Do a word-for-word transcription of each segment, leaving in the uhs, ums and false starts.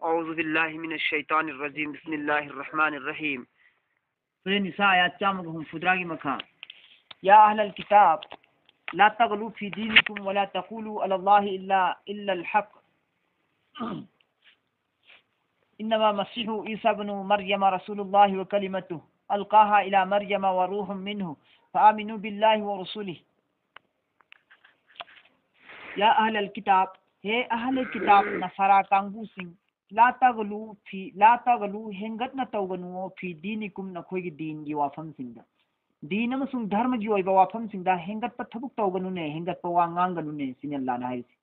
أعوذ بالله من الشيطان الرجيم. بسم الله الرحمن الرحيم. ꯁꯨꯔꯦ ꯅꯤꯁꯥ ꯑꯥꯌꯥꯠ ꯆꯥꯝꯃꯒ ꯍꯨꯝꯐꯨꯇꯔꯥꯒꯤ ꯃꯈꯥ. يا أهل الكتاب لا تغلوا في دينكم ولا تقولوا على الله إلا إلا الحق. إنما المسيح عيسى ابن مريم رسول الله وكلمته ألقاها إلى مريم وروح منه فآمنوا بالله ورسله. يا أهل الكتاب, ꯍꯦ ꯑꯍꯂ ꯀꯤꯇꯥꯕ ꯅꯁꯥꯔꯥ ꯀꯥꯡꯕꯨꯁꯤꯡ, لا تغلوا في, لا تغلوا, ꯍꯦꯟꯒꯠꯅ ꯇꯧꯒꯅꯨ, في دينكم, ꯅꯈꯣꯏꯒꯤ ꯗꯤꯟꯒꯤ ꯋꯥꯐꯝꯁꯤꯡꯗ. ꯗꯤꯟ ꯑꯃꯁꯨꯡ ꯙꯔꯃꯒꯤ ꯑꯣꯏꯕ ꯋꯥꯐꯝꯁꯤꯡꯗ ꯍꯦꯟꯒꯠꯄ ꯊꯕꯛ ꯇꯧꯒꯅꯨꯅꯦ, ꯍꯦꯟꯒꯠꯄ ꯋꯥ ꯉꯥꯡꯒꯅꯨꯅꯦ, ꯁꯤꯅꯤ ꯑꯜꯂꯥꯅ ꯍꯥꯏꯔꯤꯁꯦ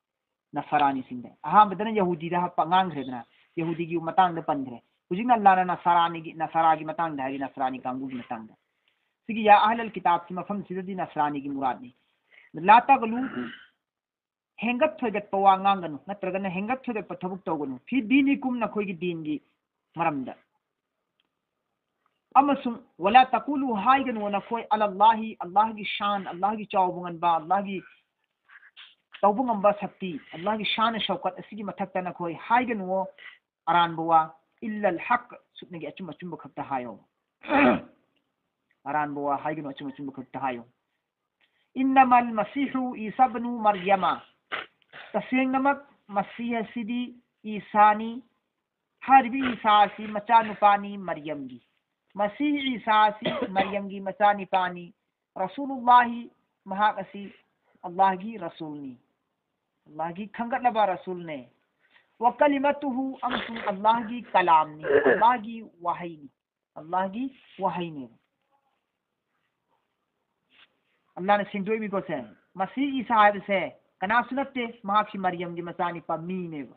ꯅꯁꯥꯔꯥꯅꯤꯁꯤꯡꯗ. ꯑꯍꯥꯟꯕꯗꯅ ꯌꯍꯨꯗꯤꯗ ꯍꯥꯞꯄ ꯉꯥꯡꯈ꯭ꯔꯦꯗꯅ, ꯌꯍꯨꯗꯤꯒꯤ ꯃꯇꯥꯡꯗ ꯄꯟꯈ꯭ꯔꯦ꯫ ꯍꯧꯖꯤꯛꯅ ꯑꯜꯂꯥꯅ ꯅꯁꯥꯔꯥꯅꯤꯒꯤ, ꯅꯁꯥꯔꯥꯒꯤ ꯃꯇꯥꯡꯗ ꯍꯥꯏꯔꯤ, ꯅꯁꯥꯔꯥꯅꯤ ꯀꯥꯡꯕꯨꯒꯤ ꯃꯇꯥꯡꯗ꯫ ꯁꯤꯒꯤ ꯌꯥ ꯑꯍꯂꯜ ꯀꯤꯇꯥꯕꯀꯤ ꯃꯐꯝꯁꯤꯗꯗꯤ ꯅꯁꯥꯔꯥꯅꯤꯒꯤ ꯃꯨꯔꯥꯗꯅꯤ. لا تغلوا, ꯍꯦꯟꯒꯠ ꯊꯣꯏꯒꯠꯄ ꯋꯥ ꯉꯥꯡꯒꯅꯨ, ꯅꯠꯇ꯭ꯔꯒꯅ ꯍꯦꯟꯒꯠ ꯊꯣꯏꯒꯠꯄ ꯊꯕꯛ ꯇꯧꯒꯅꯨ. في دينكم, ꯅꯈꯣꯏꯒꯤ ꯗꯤꯟꯒꯤ ꯃꯔꯝꯗ. ꯑꯃꯁꯨꯡ ولا تقولوا, ꯍꯥꯏꯒꯅꯨ ꯅꯈꯣꯏ, على الله, ꯑꯜꯂꯥꯍꯒꯤ ꯁꯥꯟ, ꯑꯜꯂꯥꯍꯒꯤ ꯆꯥꯎꯕ ꯉꯟꯕ, ꯑꯜꯂꯥꯍꯒꯤ ꯇꯧꯕ ꯉꯝꯕ ꯁꯛꯇꯤ, ꯑꯜꯂꯥꯍꯒꯤ ꯁꯥꯟ ꯁꯧꯀꯠ ꯑꯁꯤꯒꯤ ꯃꯊꯛꯇ ꯅꯈꯣꯏ ꯍꯥꯏꯒꯅꯨꯋꯣ ꯑꯔꯥꯟꯕ ꯋꯥ, إلا الحق, ꯁꯨꯞꯅꯒꯤ ꯑꯆꯨꯝ ꯑꯆꯨꯝꯕ ꯈꯛꯇ ꯍꯥꯏꯌꯣ. ꯑꯔꯥꯟꯕ ꯋꯥ ꯍꯥꯏꯒꯅꯨ, ꯑꯆꯨꯝ ꯑꯆꯨꯝꯕ ꯈꯛꯇ ꯍꯥꯏꯌꯣ. إنما المسيح عيسى ابن مريم, ꯇꯁꯦꯡꯅꯃꯛ ꯃꯁꯤꯍ ꯑꯁꯤꯗꯤ ꯏꯁꯥꯅꯤ, ꯍꯥꯏꯔꯤꯕ ꯏꯁꯥ ꯑꯁꯤ ꯃꯆꯥꯅꯨꯄꯥꯅꯤ ꯃꯔꯤꯌꯝꯒꯤ. ꯃꯁꯤꯍ ꯏꯁꯥ ꯑꯁꯤ ꯃꯔꯤꯌꯝꯒꯤ ꯃꯆꯥꯅꯨꯄꯥꯅꯤ. ꯔꯁꯨꯂꯨꯜꯂꯥꯍꯤ, ꯃꯍꯥꯛ ꯑꯁꯤ ꯑꯜꯂꯥꯍꯒꯤ ꯔꯁꯨꯜꯅꯤ, ꯑꯜꯂꯥꯍꯒꯤ ꯈꯟꯒꯠꯂꯕ ꯔꯁꯨꯜꯅꯦ. وكلمته, ꯑꯃꯁꯨꯡ ꯑꯜꯂꯥꯍꯒꯤ ꯀꯂꯥꯝꯅꯤ, ꯑꯜꯂꯥꯍꯒꯤ ꯋꯥꯍꯩꯅꯤ, ꯑꯜꯂꯥꯍꯒꯤ ꯋꯥꯍꯩꯅꯦꯕ. ꯑꯜꯂꯥꯍꯅ ꯁꯦꯡꯗꯣꯛꯏꯃꯤꯀꯣ ꯁꯦ. ꯃꯁꯤ ꯏꯁꯥ ꯍꯥꯏꯕꯁꯦ ꯀꯅꯥꯁꯨ ꯅꯠꯇꯦ, ꯃꯍꯥꯛꯁꯤ ꯃꯔꯤꯌꯝꯒꯤ ꯃꯆꯥꯅꯤꯄꯥ ꯃꯤꯅꯦꯕ.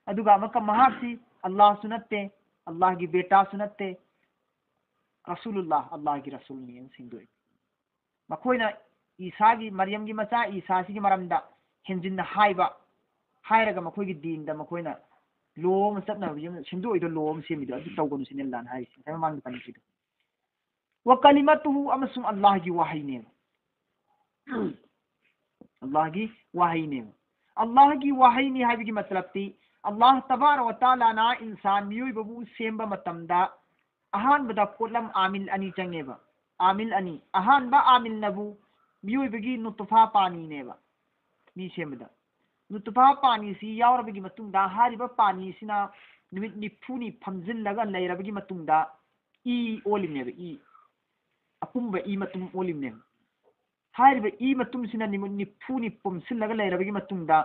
ꯑꯗꯨꯒ ꯑꯃꯨꯛꯀ ꯃꯍꯥꯛꯁꯤ ꯑꯜꯂꯥꯍꯁꯨ ꯅꯠꯇꯦ, ꯑꯜꯂꯥꯍꯒꯤ ꯕꯦꯇꯥꯁꯨ ꯅꯠꯇꯦ, ꯔꯁꯨꯂꯨꯜꯂꯥꯍ, ꯑꯜꯂꯥꯍꯒꯤ ꯔꯁꯨꯜꯅꯦꯅ ꯁꯦꯡꯗꯣꯛꯏ. ꯃꯈꯣꯏꯅ ꯏꯁꯥꯒꯤ, ꯃꯔꯤꯌꯝꯒꯤ ꯃꯆꯥ ꯏꯁꯥꯁꯤꯒꯤ ꯃꯔꯝꯗ ꯍꯦꯟꯖꯤꯟꯅ ꯍꯥꯏꯕ, ꯍꯥꯏꯔꯒ ꯃꯈꯣꯏꯒꯤ ꯗꯤꯟꯗ ꯃꯈꯣꯏꯅ ꯂꯣ ꯑꯃ ꯆꯠꯅꯕ, ꯁꯦꯝꯗꯣꯛꯏꯗꯣ, ꯂꯣ ꯑꯃ ꯁꯦꯝꯃꯤꯗꯣ, ꯑꯗꯨ ꯇꯧꯒꯅꯨ ꯁꯤꯅꯤ ꯑꯜꯂꯥꯍꯅ ꯍꯥꯏꯔꯤꯁꯦ, ꯉꯁꯥꯏ ꯃꯃꯥꯡꯗ ꯄꯟꯈꯤꯗꯣ. وكلمته, ꯑꯃꯁꯨꯡ ꯑꯜꯂꯥꯍꯒꯤ ꯋꯥꯍꯩꯅꯦꯕ. ꯑꯜꯂꯥꯍꯒꯤ ꯋꯥꯍꯩꯅꯦꯕ. ꯑꯜꯂꯥꯍꯒꯤ ꯋꯥꯍꯩꯅꯤ ꯍꯥꯏꯕꯒꯤ ꯃꯇꯂꯕꯇꯤ ꯑꯜꯂꯥꯍ ꯇꯕꯥꯔꯛ ꯋ ꯇꯥꯂꯥꯅ ꯏꯟꯁꯥꯟ, ꯃꯤꯑꯣꯏꯕꯕꯨ ꯁꯦꯝꯕ ꯃꯇꯝꯗ ꯑꯍꯥꯟꯕꯗ ꯄꯣꯠꯂꯝ ꯑꯥꯃꯤꯜ ꯑꯅꯤ ꯆꯪꯉꯦꯕ꯫ ꯑꯥꯃꯤꯜ ꯑꯅꯤ꯫ ꯑꯍꯥꯟꯕ ꯑꯥꯃꯤꯜꯅꯕꯨ ꯃꯤꯑꯣꯏꯕꯒꯤ ꯅꯨꯇꯐꯥ ꯄꯥꯅꯤꯅꯦꯕ꯫ ꯃꯤ ꯁꯦꯝꯕꯗ ꯅꯨꯇꯐꯥ ꯄꯥꯅꯤꯁꯤ ꯌꯥꯎꯔꯕꯒꯤ ꯃꯇꯨꯡꯗ, ꯍꯥꯏꯔꯤꯕ ꯄꯥꯅꯤꯁꯤꯅ ꯅꯨꯃꯤꯠ ꯅꯤꯐꯨꯅꯤ ꯐꯝꯖꯤꯜꯂꯒ ꯂꯩꯔꯕꯒꯤ ꯃꯇꯨꯡꯗ ꯏ ꯑꯣꯜꯂꯤꯅꯦꯕ꯫ ꯏ, ꯑꯄꯨꯝꯕ ꯏ ꯃꯇꯨꯝ ꯑꯣꯜꯂꯤꯕꯅꯦꯕ꯫ ꯍꯥꯏꯔꯤꯕ ꯏ ꯃꯇꯨꯝꯁꯤꯅ ꯅꯨꯃꯤꯠ ꯅꯤꯐꯨꯅꯤ ꯄꯨꯝꯁꯤꯜꯂꯒ ꯂꯩꯔꯕꯒꯤ ꯃꯇꯨꯡꯗ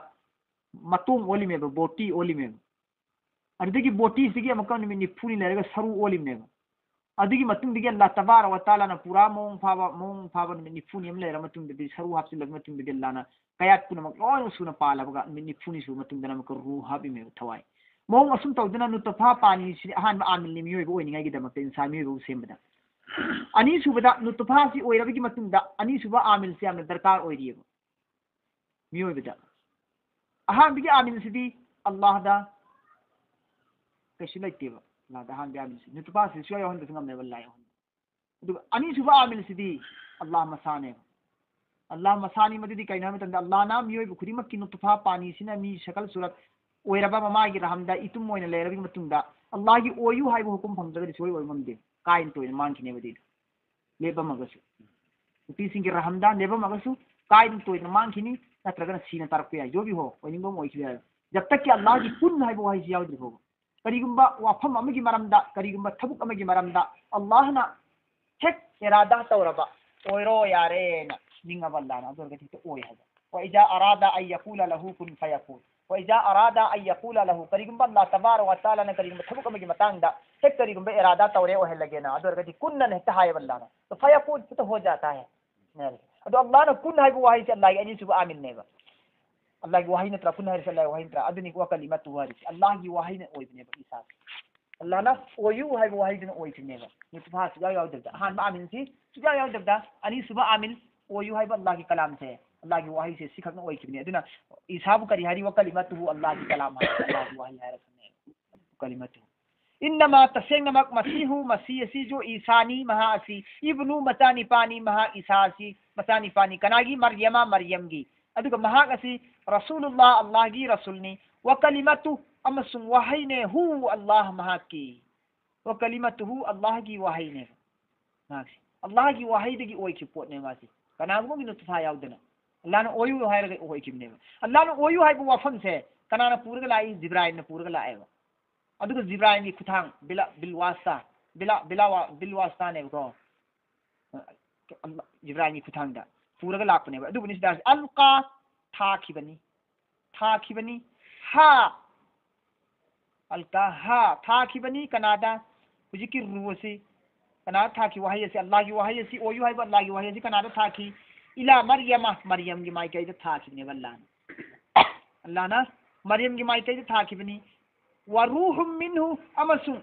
ꯃꯇꯣꯡ ꯑꯣꯜꯂꯤꯃꯦꯕ, ꯕꯣꯇꯤ ꯑꯣꯜꯂꯤꯃꯦꯕ꯫ ꯑꯗꯨꯗꯒꯤ ꯕꯣꯇꯤꯁꯤꯗꯒꯤ ꯑꯃꯨꯛꯀ ꯅꯨꯃꯤꯠ ꯅꯤꯐꯨꯅꯤ ꯂꯩꯔꯒ ꯁꯔꯨ ꯑꯣꯜꯂꯤꯃꯦꯕ꯫ ꯑꯗꯨꯒꯤ ꯃꯇꯨꯡꯗꯒꯤ ꯑꯜꯂꯥꯍ ꯇꯕꯥꯔꯛ ꯋ ꯇꯥꯂꯥꯅ ꯄꯨꯔꯥ ꯃꯑꯣꯡ ꯐꯥꯕ, ꯃꯑꯣꯡ ꯐꯥꯕ ꯅꯨꯃꯤꯠ ꯅꯤꯐꯨꯅꯤ ꯑꯃ ꯂꯩꯔ ꯃꯇꯨꯡꯗꯗꯤ, ꯁꯔꯨ ꯍꯥꯞꯆꯤꯜꯂꯕ ꯃꯇꯨꯡꯗꯗꯤ, ꯑꯜꯂꯥꯍꯅ ꯀꯌꯥꯠ ꯄꯨꯝꯅꯃꯛ ꯂꯣꯏꯅ ꯁꯨꯅ ꯄꯥꯜꯂꯕꯒ ꯅꯨꯃꯤꯠ ꯅꯤꯐꯨꯅꯤ ꯁꯨꯕ ꯃꯇꯨꯡꯗꯅ ꯑꯃꯨꯛꯀ ꯔꯨꯍ ꯍꯥꯞꯄꯤꯃꯦꯕ, ꯊꯋꯥꯏ꯫ ꯃꯑꯣꯡ ꯑꯁꯨꯝ ꯇꯧꯗꯅ ꯅꯨꯇꯐꯥ ꯄꯥꯅꯤꯁꯤꯗꯤ ꯑꯍꯥꯟꯕ ꯑꯥꯃꯤꯜꯅꯤ ꯃꯤꯑꯣꯏꯕ ꯑꯣꯏꯅꯤꯡꯉꯥꯏꯒꯤꯗꯃꯛꯇ, ꯏꯟꯁꯥꯟ ꯃꯤꯑꯣꯏꯕꯕꯨ ꯁꯦꯝꯕꯗ꯫ ꯑꯅꯤꯁꯨꯕꯗ ꯅꯨꯇꯐꯥꯁꯤ ꯑꯣꯏꯔꯕꯒꯤ ꯃꯇꯨꯡꯗ ꯑꯅꯤꯁꯨꯕ ꯑꯥꯃꯤꯜꯁꯤ ꯌꯥꯝꯅ ꯗꯔꯀꯥꯔ ꯑꯣꯏꯔꯤꯑꯕ ꯃꯤꯑꯣꯏꯕꯗ꯫ ꯑꯍꯥꯟꯕꯒꯤ ꯑꯥꯃꯤꯜꯁꯤꯗꯤ ꯑꯜꯂꯥꯍꯗ ꯀꯩꯁꯨ ꯂꯩꯇꯦꯕ꯫ ꯑꯜꯂꯥꯍꯗ ꯑꯍꯥꯟꯕꯒꯤ ꯑꯥꯃꯤꯜꯁꯤ, ꯅꯨꯇꯐꯥꯁꯤ ꯁꯨꯡꯌꯥꯎ ꯌꯥꯎꯍꯟꯕꯁꯨ ꯉꯝꯃꯦꯕ, ꯑꯜꯂꯥꯍ ꯌꯥꯎꯍꯟꯕ꯫ ꯑꯗꯨꯒ ꯑꯅꯤꯁꯨꯕ ꯑꯥꯃꯤꯜꯁꯤꯗꯤ ꯑꯜꯂꯥꯍ ꯃꯁꯥꯅꯦꯕ꯫ ꯑꯜꯂꯥꯍ ꯃꯁꯥꯅꯤ꯫ ꯃꯗꯨꯗꯤ ꯀꯩꯅꯣ ꯍꯥꯏꯕ ꯃꯇꯝꯗ, ꯑꯜꯂꯥꯍꯅ ꯃꯤꯑꯣꯏꯕ ꯈꯨꯗꯤꯡꯃꯛꯀꯤ ꯅꯨꯇꯐꯥ ꯄꯥꯅꯤꯁꯤꯅ ꯃꯤ ꯁꯀꯜ ꯁꯨꯔꯠ ꯑꯣꯏꯔꯕ ꯃꯃꯥꯒꯤ ꯔꯍꯝꯗ ꯏꯇꯨꯝ ꯑꯣꯏꯅ ꯂꯩꯔꯕꯒꯤ ꯃꯇꯨꯡꯗ, ꯑꯜꯂꯥꯍꯒꯤ ꯑꯣꯏꯌꯨ ꯍꯥꯏꯕ ꯍꯨꯀꯨꯝ ꯐꯪꯗ꯭ꯔꯒꯗꯤ ꯁꯨꯡꯑꯣꯏ ꯑꯣꯏꯕ ꯉꯝꯗꯦ꯫ ꯀꯥꯏꯅ ꯇꯣꯏꯅ ꯃꯥꯡꯈꯤꯅꯦꯕ ꯑꯗꯨꯏꯗꯣ꯫ ꯂꯦꯞꯄꯝꯃꯒꯁꯨ, ꯅꯨꯄꯤꯁꯤꯡꯒꯤ ꯔꯍꯝꯗ ꯂꯦꯞꯄꯝꯃꯒꯁꯨ ꯀꯥꯏꯗꯅ ꯇꯣꯏꯗꯅ ꯃꯥꯡꯈꯤꯅꯤ, ꯅꯠꯇ꯭ꯔꯒꯅ ꯁꯤꯅ ꯇꯥꯔꯛꯄ ꯌꯥꯏ꯫ ꯖꯣ ꯚꯤ ꯍꯣ, ꯑꯣꯏꯅꯤꯡꯕ ꯑꯃ ꯑꯣꯏꯈꯤꯕ ꯌꯥꯏ꯫ ꯖꯕ ꯇꯛ ꯀꯤ ꯑꯜꯂꯥꯍꯒꯤ ꯀꯨꯟ ꯍꯥꯏꯕ ꯋꯥꯍꯩꯁꯤ ꯌꯥꯎꯗ꯭ꯔꯤ ꯐꯥꯎꯕ, ꯀꯔꯤꯒꯨꯝꯕ ꯋꯥꯐꯝ ꯑꯃꯒꯤ ꯃꯔꯝꯗ, ꯀꯔꯤꯒꯨꯝꯕ ꯊꯕꯛ ꯑꯃꯒꯤ ꯃꯔꯝꯗ ꯑꯜꯂꯥꯍꯅ ꯍꯦꯛ ꯏꯔꯥꯗꯥ ꯇꯧꯔꯕ, "ꯑꯣꯏꯔꯣ ꯌꯥꯔꯦꯅ" ꯅꯤꯡꯉꯕ ꯑꯜꯂꯥꯍꯅ, ꯑꯗꯨ ꯑꯣꯏꯔꯒꯗꯤ ꯍꯦꯛꯇ ꯑꯣꯏ ꯍꯥꯏꯕ꯫ "ꯋ ꯏꯖꯥ ꯑꯔꯥꯗ ꯑꯟ ꯌꯀꯨꯂ ꯂꯍꯨ ꯀꯨꯟ ꯐꯌꯀꯨꯟ꯫ ꯋ ꯏꯖꯥ ꯑꯔꯥꯗ ꯑꯟ ꯌꯀꯨꯂ ꯂꯍꯨ"꯫ ꯀꯔꯤꯒꯨꯝꯕ ꯑꯜꯂꯥꯍ ꯇꯕꯥꯔꯛ ꯋ ꯇꯥꯂꯥꯅ ꯀꯔꯤꯒꯨꯝꯕ ꯊꯕꯛ ꯑꯃꯒꯤ ꯃꯇꯥꯡꯗ ꯍꯦꯛ ꯀꯔꯤꯒꯨꯝꯕ ꯏꯔꯥꯗꯥ ꯇꯧꯔꯦ ꯑꯣꯏꯍꯜꯂꯒꯦꯅ, ꯑꯗꯨ ꯑꯣꯏꯔꯒꯗꯤ ꯀꯨꯟ ꯑꯅ ꯍꯦꯛꯇ ꯍꯥꯏꯌꯦꯕ ꯑꯜꯂꯥꯍꯅ꯫ "ꯐꯌꯀꯨꯟ" ꯍꯦꯛꯇ ꯍꯣ ꯖꯥꯇꯥ ꯍꯦ꯫ ꯑꯗꯣ ꯑꯜꯂꯥꯍꯅ ꯀꯨꯟ ꯍꯥꯏꯕ ꯋꯥꯍꯩꯁꯦ ꯑꯜꯂꯥꯍꯒꯤ ꯑꯅꯤꯁꯨꯕ ꯑꯥꯃꯤꯜꯅꯦꯕ꯫ ꯑꯜꯂꯥꯍꯒꯤ ꯋꯥꯍꯩ ꯅꯠꯇ꯭ꯔꯥ? ꯀꯨꯟ ꯍꯥꯏꯔꯤꯁꯦ ꯑꯜꯂꯥꯍꯒꯤ ꯋꯥꯍꯩ ꯅꯠꯇ꯭ꯔꯥ? ꯑꯗꯨꯅꯤ "ꯋ ꯀꯂꯤꯃꯇꯨꯍꯨ" ꯍꯥꯏꯔꯤꯁꯦ꯫ ꯑꯜꯂꯥꯍꯒꯤ ꯋꯥꯍꯩꯅ ꯑꯣꯏꯕꯅꯦꯕ ꯏꯁꯥꯁꯦ꯫ ꯑꯜꯂꯥꯍꯅ "ꯑꯣꯏꯌꯨ" ꯍꯥꯏꯕ ꯋꯥꯍꯩꯗꯨꯅ ꯑꯣꯏꯈꯤꯕꯅꯦꯕ꯫ ꯅꯨꯇꯐꯥ ꯁꯨꯡꯌꯥꯎ ꯌꯥꯎꯗꯕꯗ, ꯑꯍꯥꯟꯕ ꯑꯥꯃꯤꯜꯁꯤ ꯁꯨꯡꯌꯥꯎ ꯌꯥꯎꯗꯕꯗ, ꯑꯅꯤꯁꯨꯕ ꯑꯥꯃꯤꯜ "ꯑꯣꯏꯌꯨ" ꯍꯥꯏꯕ ꯑꯜꯂꯥꯍꯒꯤ ꯀꯂꯥꯝꯁꯦ, ꯑꯜꯂꯥꯍꯒꯤ ꯋꯥꯍꯩꯁꯦ ꯁꯤꯈꯛꯅ ꯑꯣꯏꯈꯤꯕꯅꯤ꯫ ꯑꯗꯨꯅ ꯏꯁꯥꯕꯨ ꯀꯔꯤ ꯍꯥꯏꯔꯤ? "ꯋ ꯀꯂꯤꯃꯇꯨꯍꯨ", ꯑꯜꯂꯥꯍꯒꯤ ꯀꯂꯥꯝ ꯍꯥꯏꯔꯤ, ꯑꯜꯂꯥꯍꯒꯤ ꯋꯥꯍꯩ ꯍꯥꯏꯔꯒꯅꯦ꯫ ꯀꯂꯤꯃꯇꯨ꯫ "ꯏꯟꯅꯃꯥ", ꯇꯁꯦꯡꯅꯃꯛ, "ꯃꯁꯤꯍꯨ", ꯃꯁꯤ ꯑꯁꯤꯁꯨ ꯏꯁꯥꯅꯤ, ꯃꯍꯥꯛ ꯑꯁꯤ, "ꯏꯕꯅꯨ", ꯃꯆꯥꯅꯤꯄꯥꯅꯤ, ꯃꯍꯥꯛ ꯏꯁꯥ ꯑꯁꯤ ꯃꯆꯥꯅꯤꯄꯥꯅꯤ꯫ ꯀꯅꯥꯒꯤ? "ꯃꯔꯌꯃ", ꯃꯔꯌꯝꯒꯤ꯫ ꯑꯗꯨꯒ ꯃꯍꯥꯛ ꯑꯁꯤ "ꯔꯁꯨꯂꯨꯜꯂꯥꯍ", ꯑꯜꯂꯥꯍꯒꯤ ꯔꯁꯨꯜꯅꯤ꯫ "ꯋ ꯀꯂꯤꯃꯇꯨ", ꯑꯃꯁꯨꯡ ꯋꯥꯍꯩꯅꯦ, ꯍꯨ ꯑꯜꯂꯥꯍ ꯃꯍꯥꯛꯀꯤ, ꯋ ꯀꯂꯤꯃꯇꯨꯍꯨ ꯑꯜꯂꯥꯍꯒꯤ ꯋꯥꯍꯩꯅꯦꯕ꯫ ꯃꯍꯥꯛꯁꯦ ꯑꯜꯂꯥꯍꯒꯤ ꯋꯥꯍꯩꯗꯒꯤ ꯑꯣꯏꯈꯤꯕ ꯄꯣꯠꯅꯦ ꯃꯥꯁꯦ, ꯀꯅꯥꯒꯨꯝꯕꯒꯤ ꯅꯨꯇꯐꯥ ꯌꯥꯎꯗꯅ꯫ ꯑꯜꯂꯥꯍꯅ ꯑꯣꯏꯌꯨ ꯍꯥꯏꯔꯒ ꯑꯣꯏꯈꯤꯕꯅꯦꯕ꯫ ꯑꯜꯂꯥꯍꯅ ꯑꯣꯏꯌꯨ ꯍꯥꯏꯕ ꯋꯥꯐꯝꯁꯦ ꯀꯅꯥꯅ ꯄꯨꯔꯒ ꯂꯥꯛꯏ? ꯖꯤꯕ꯭ꯔꯥꯏꯜꯅ ꯄꯨꯔꯒ ꯂꯥꯛꯑꯦꯕ꯫ ꯑꯗꯨꯒ ꯖꯤꯕ꯭ꯔꯥꯏꯜꯒꯤ ꯈꯨꯠꯊꯥꯡ, ꯕꯤꯂꯥ ꯕꯤꯜ ꯋꯥꯁꯇꯥ, ꯕꯤꯂꯥ ꯕꯤꯂꯥ ꯋꯥ- ꯕꯤꯜ ꯋꯥꯁꯇꯥꯅꯦꯕꯀꯣ꯫ ꯖꯤꯕ꯭ꯔꯥꯏꯜꯒꯤ ꯈꯨꯠꯊꯥꯡꯗ ꯄꯨꯔꯒ ꯂꯥꯛꯄꯅꯦꯕ꯫ ꯑꯗꯨꯕꯨꯅꯤ ꯁꯤꯗ ꯑꯜꯀꯥ, ꯊꯥꯈꯤꯕꯅꯤ, ꯊꯥꯈꯤꯕꯅꯤ꯫ ꯍꯥ, ꯑꯜꯀꯥ ꯍꯥ, ꯊꯥꯈꯤꯕꯅꯤ꯫ ꯀꯅꯥꯗ? ꯍꯧꯖꯤꯛꯀꯤ ꯔꯨ ꯑꯁꯤ ꯀꯅꯥꯗ ꯊꯥꯈꯤ? ꯋꯥꯍꯩ ꯑꯁꯤ, ꯑꯜꯂꯥꯍꯒꯤ ꯋꯥꯍꯩ ꯑꯁꯤ, ꯑꯣꯏꯌꯨ ꯍꯥꯏꯕ ꯑꯜꯂꯥꯍꯒꯤ ꯋꯥꯍꯩ ꯑꯁꯤ ꯀꯅꯥꯗ ꯊꯥꯈꯤ? ꯏꯂꯥ ꯃꯔꯌꯃ, ꯃꯔꯌꯝꯒꯤ ꯃꯥꯏꯀꯩꯗ ꯊꯥꯈꯤꯕꯅꯦꯕ ꯑꯜꯂꯥꯍꯅ꯫ ꯑꯜꯂꯥꯍꯅ ꯃꯔꯌꯝꯒꯤ ꯃꯥꯏꯀꯩꯗ ꯊꯥꯈꯤꯕꯅꯤ꯫ ꯋ ꯔꯨꯍꯨꯝ ꯃꯤꯟꯍꯨ, ꯑꯃꯁꯨꯡ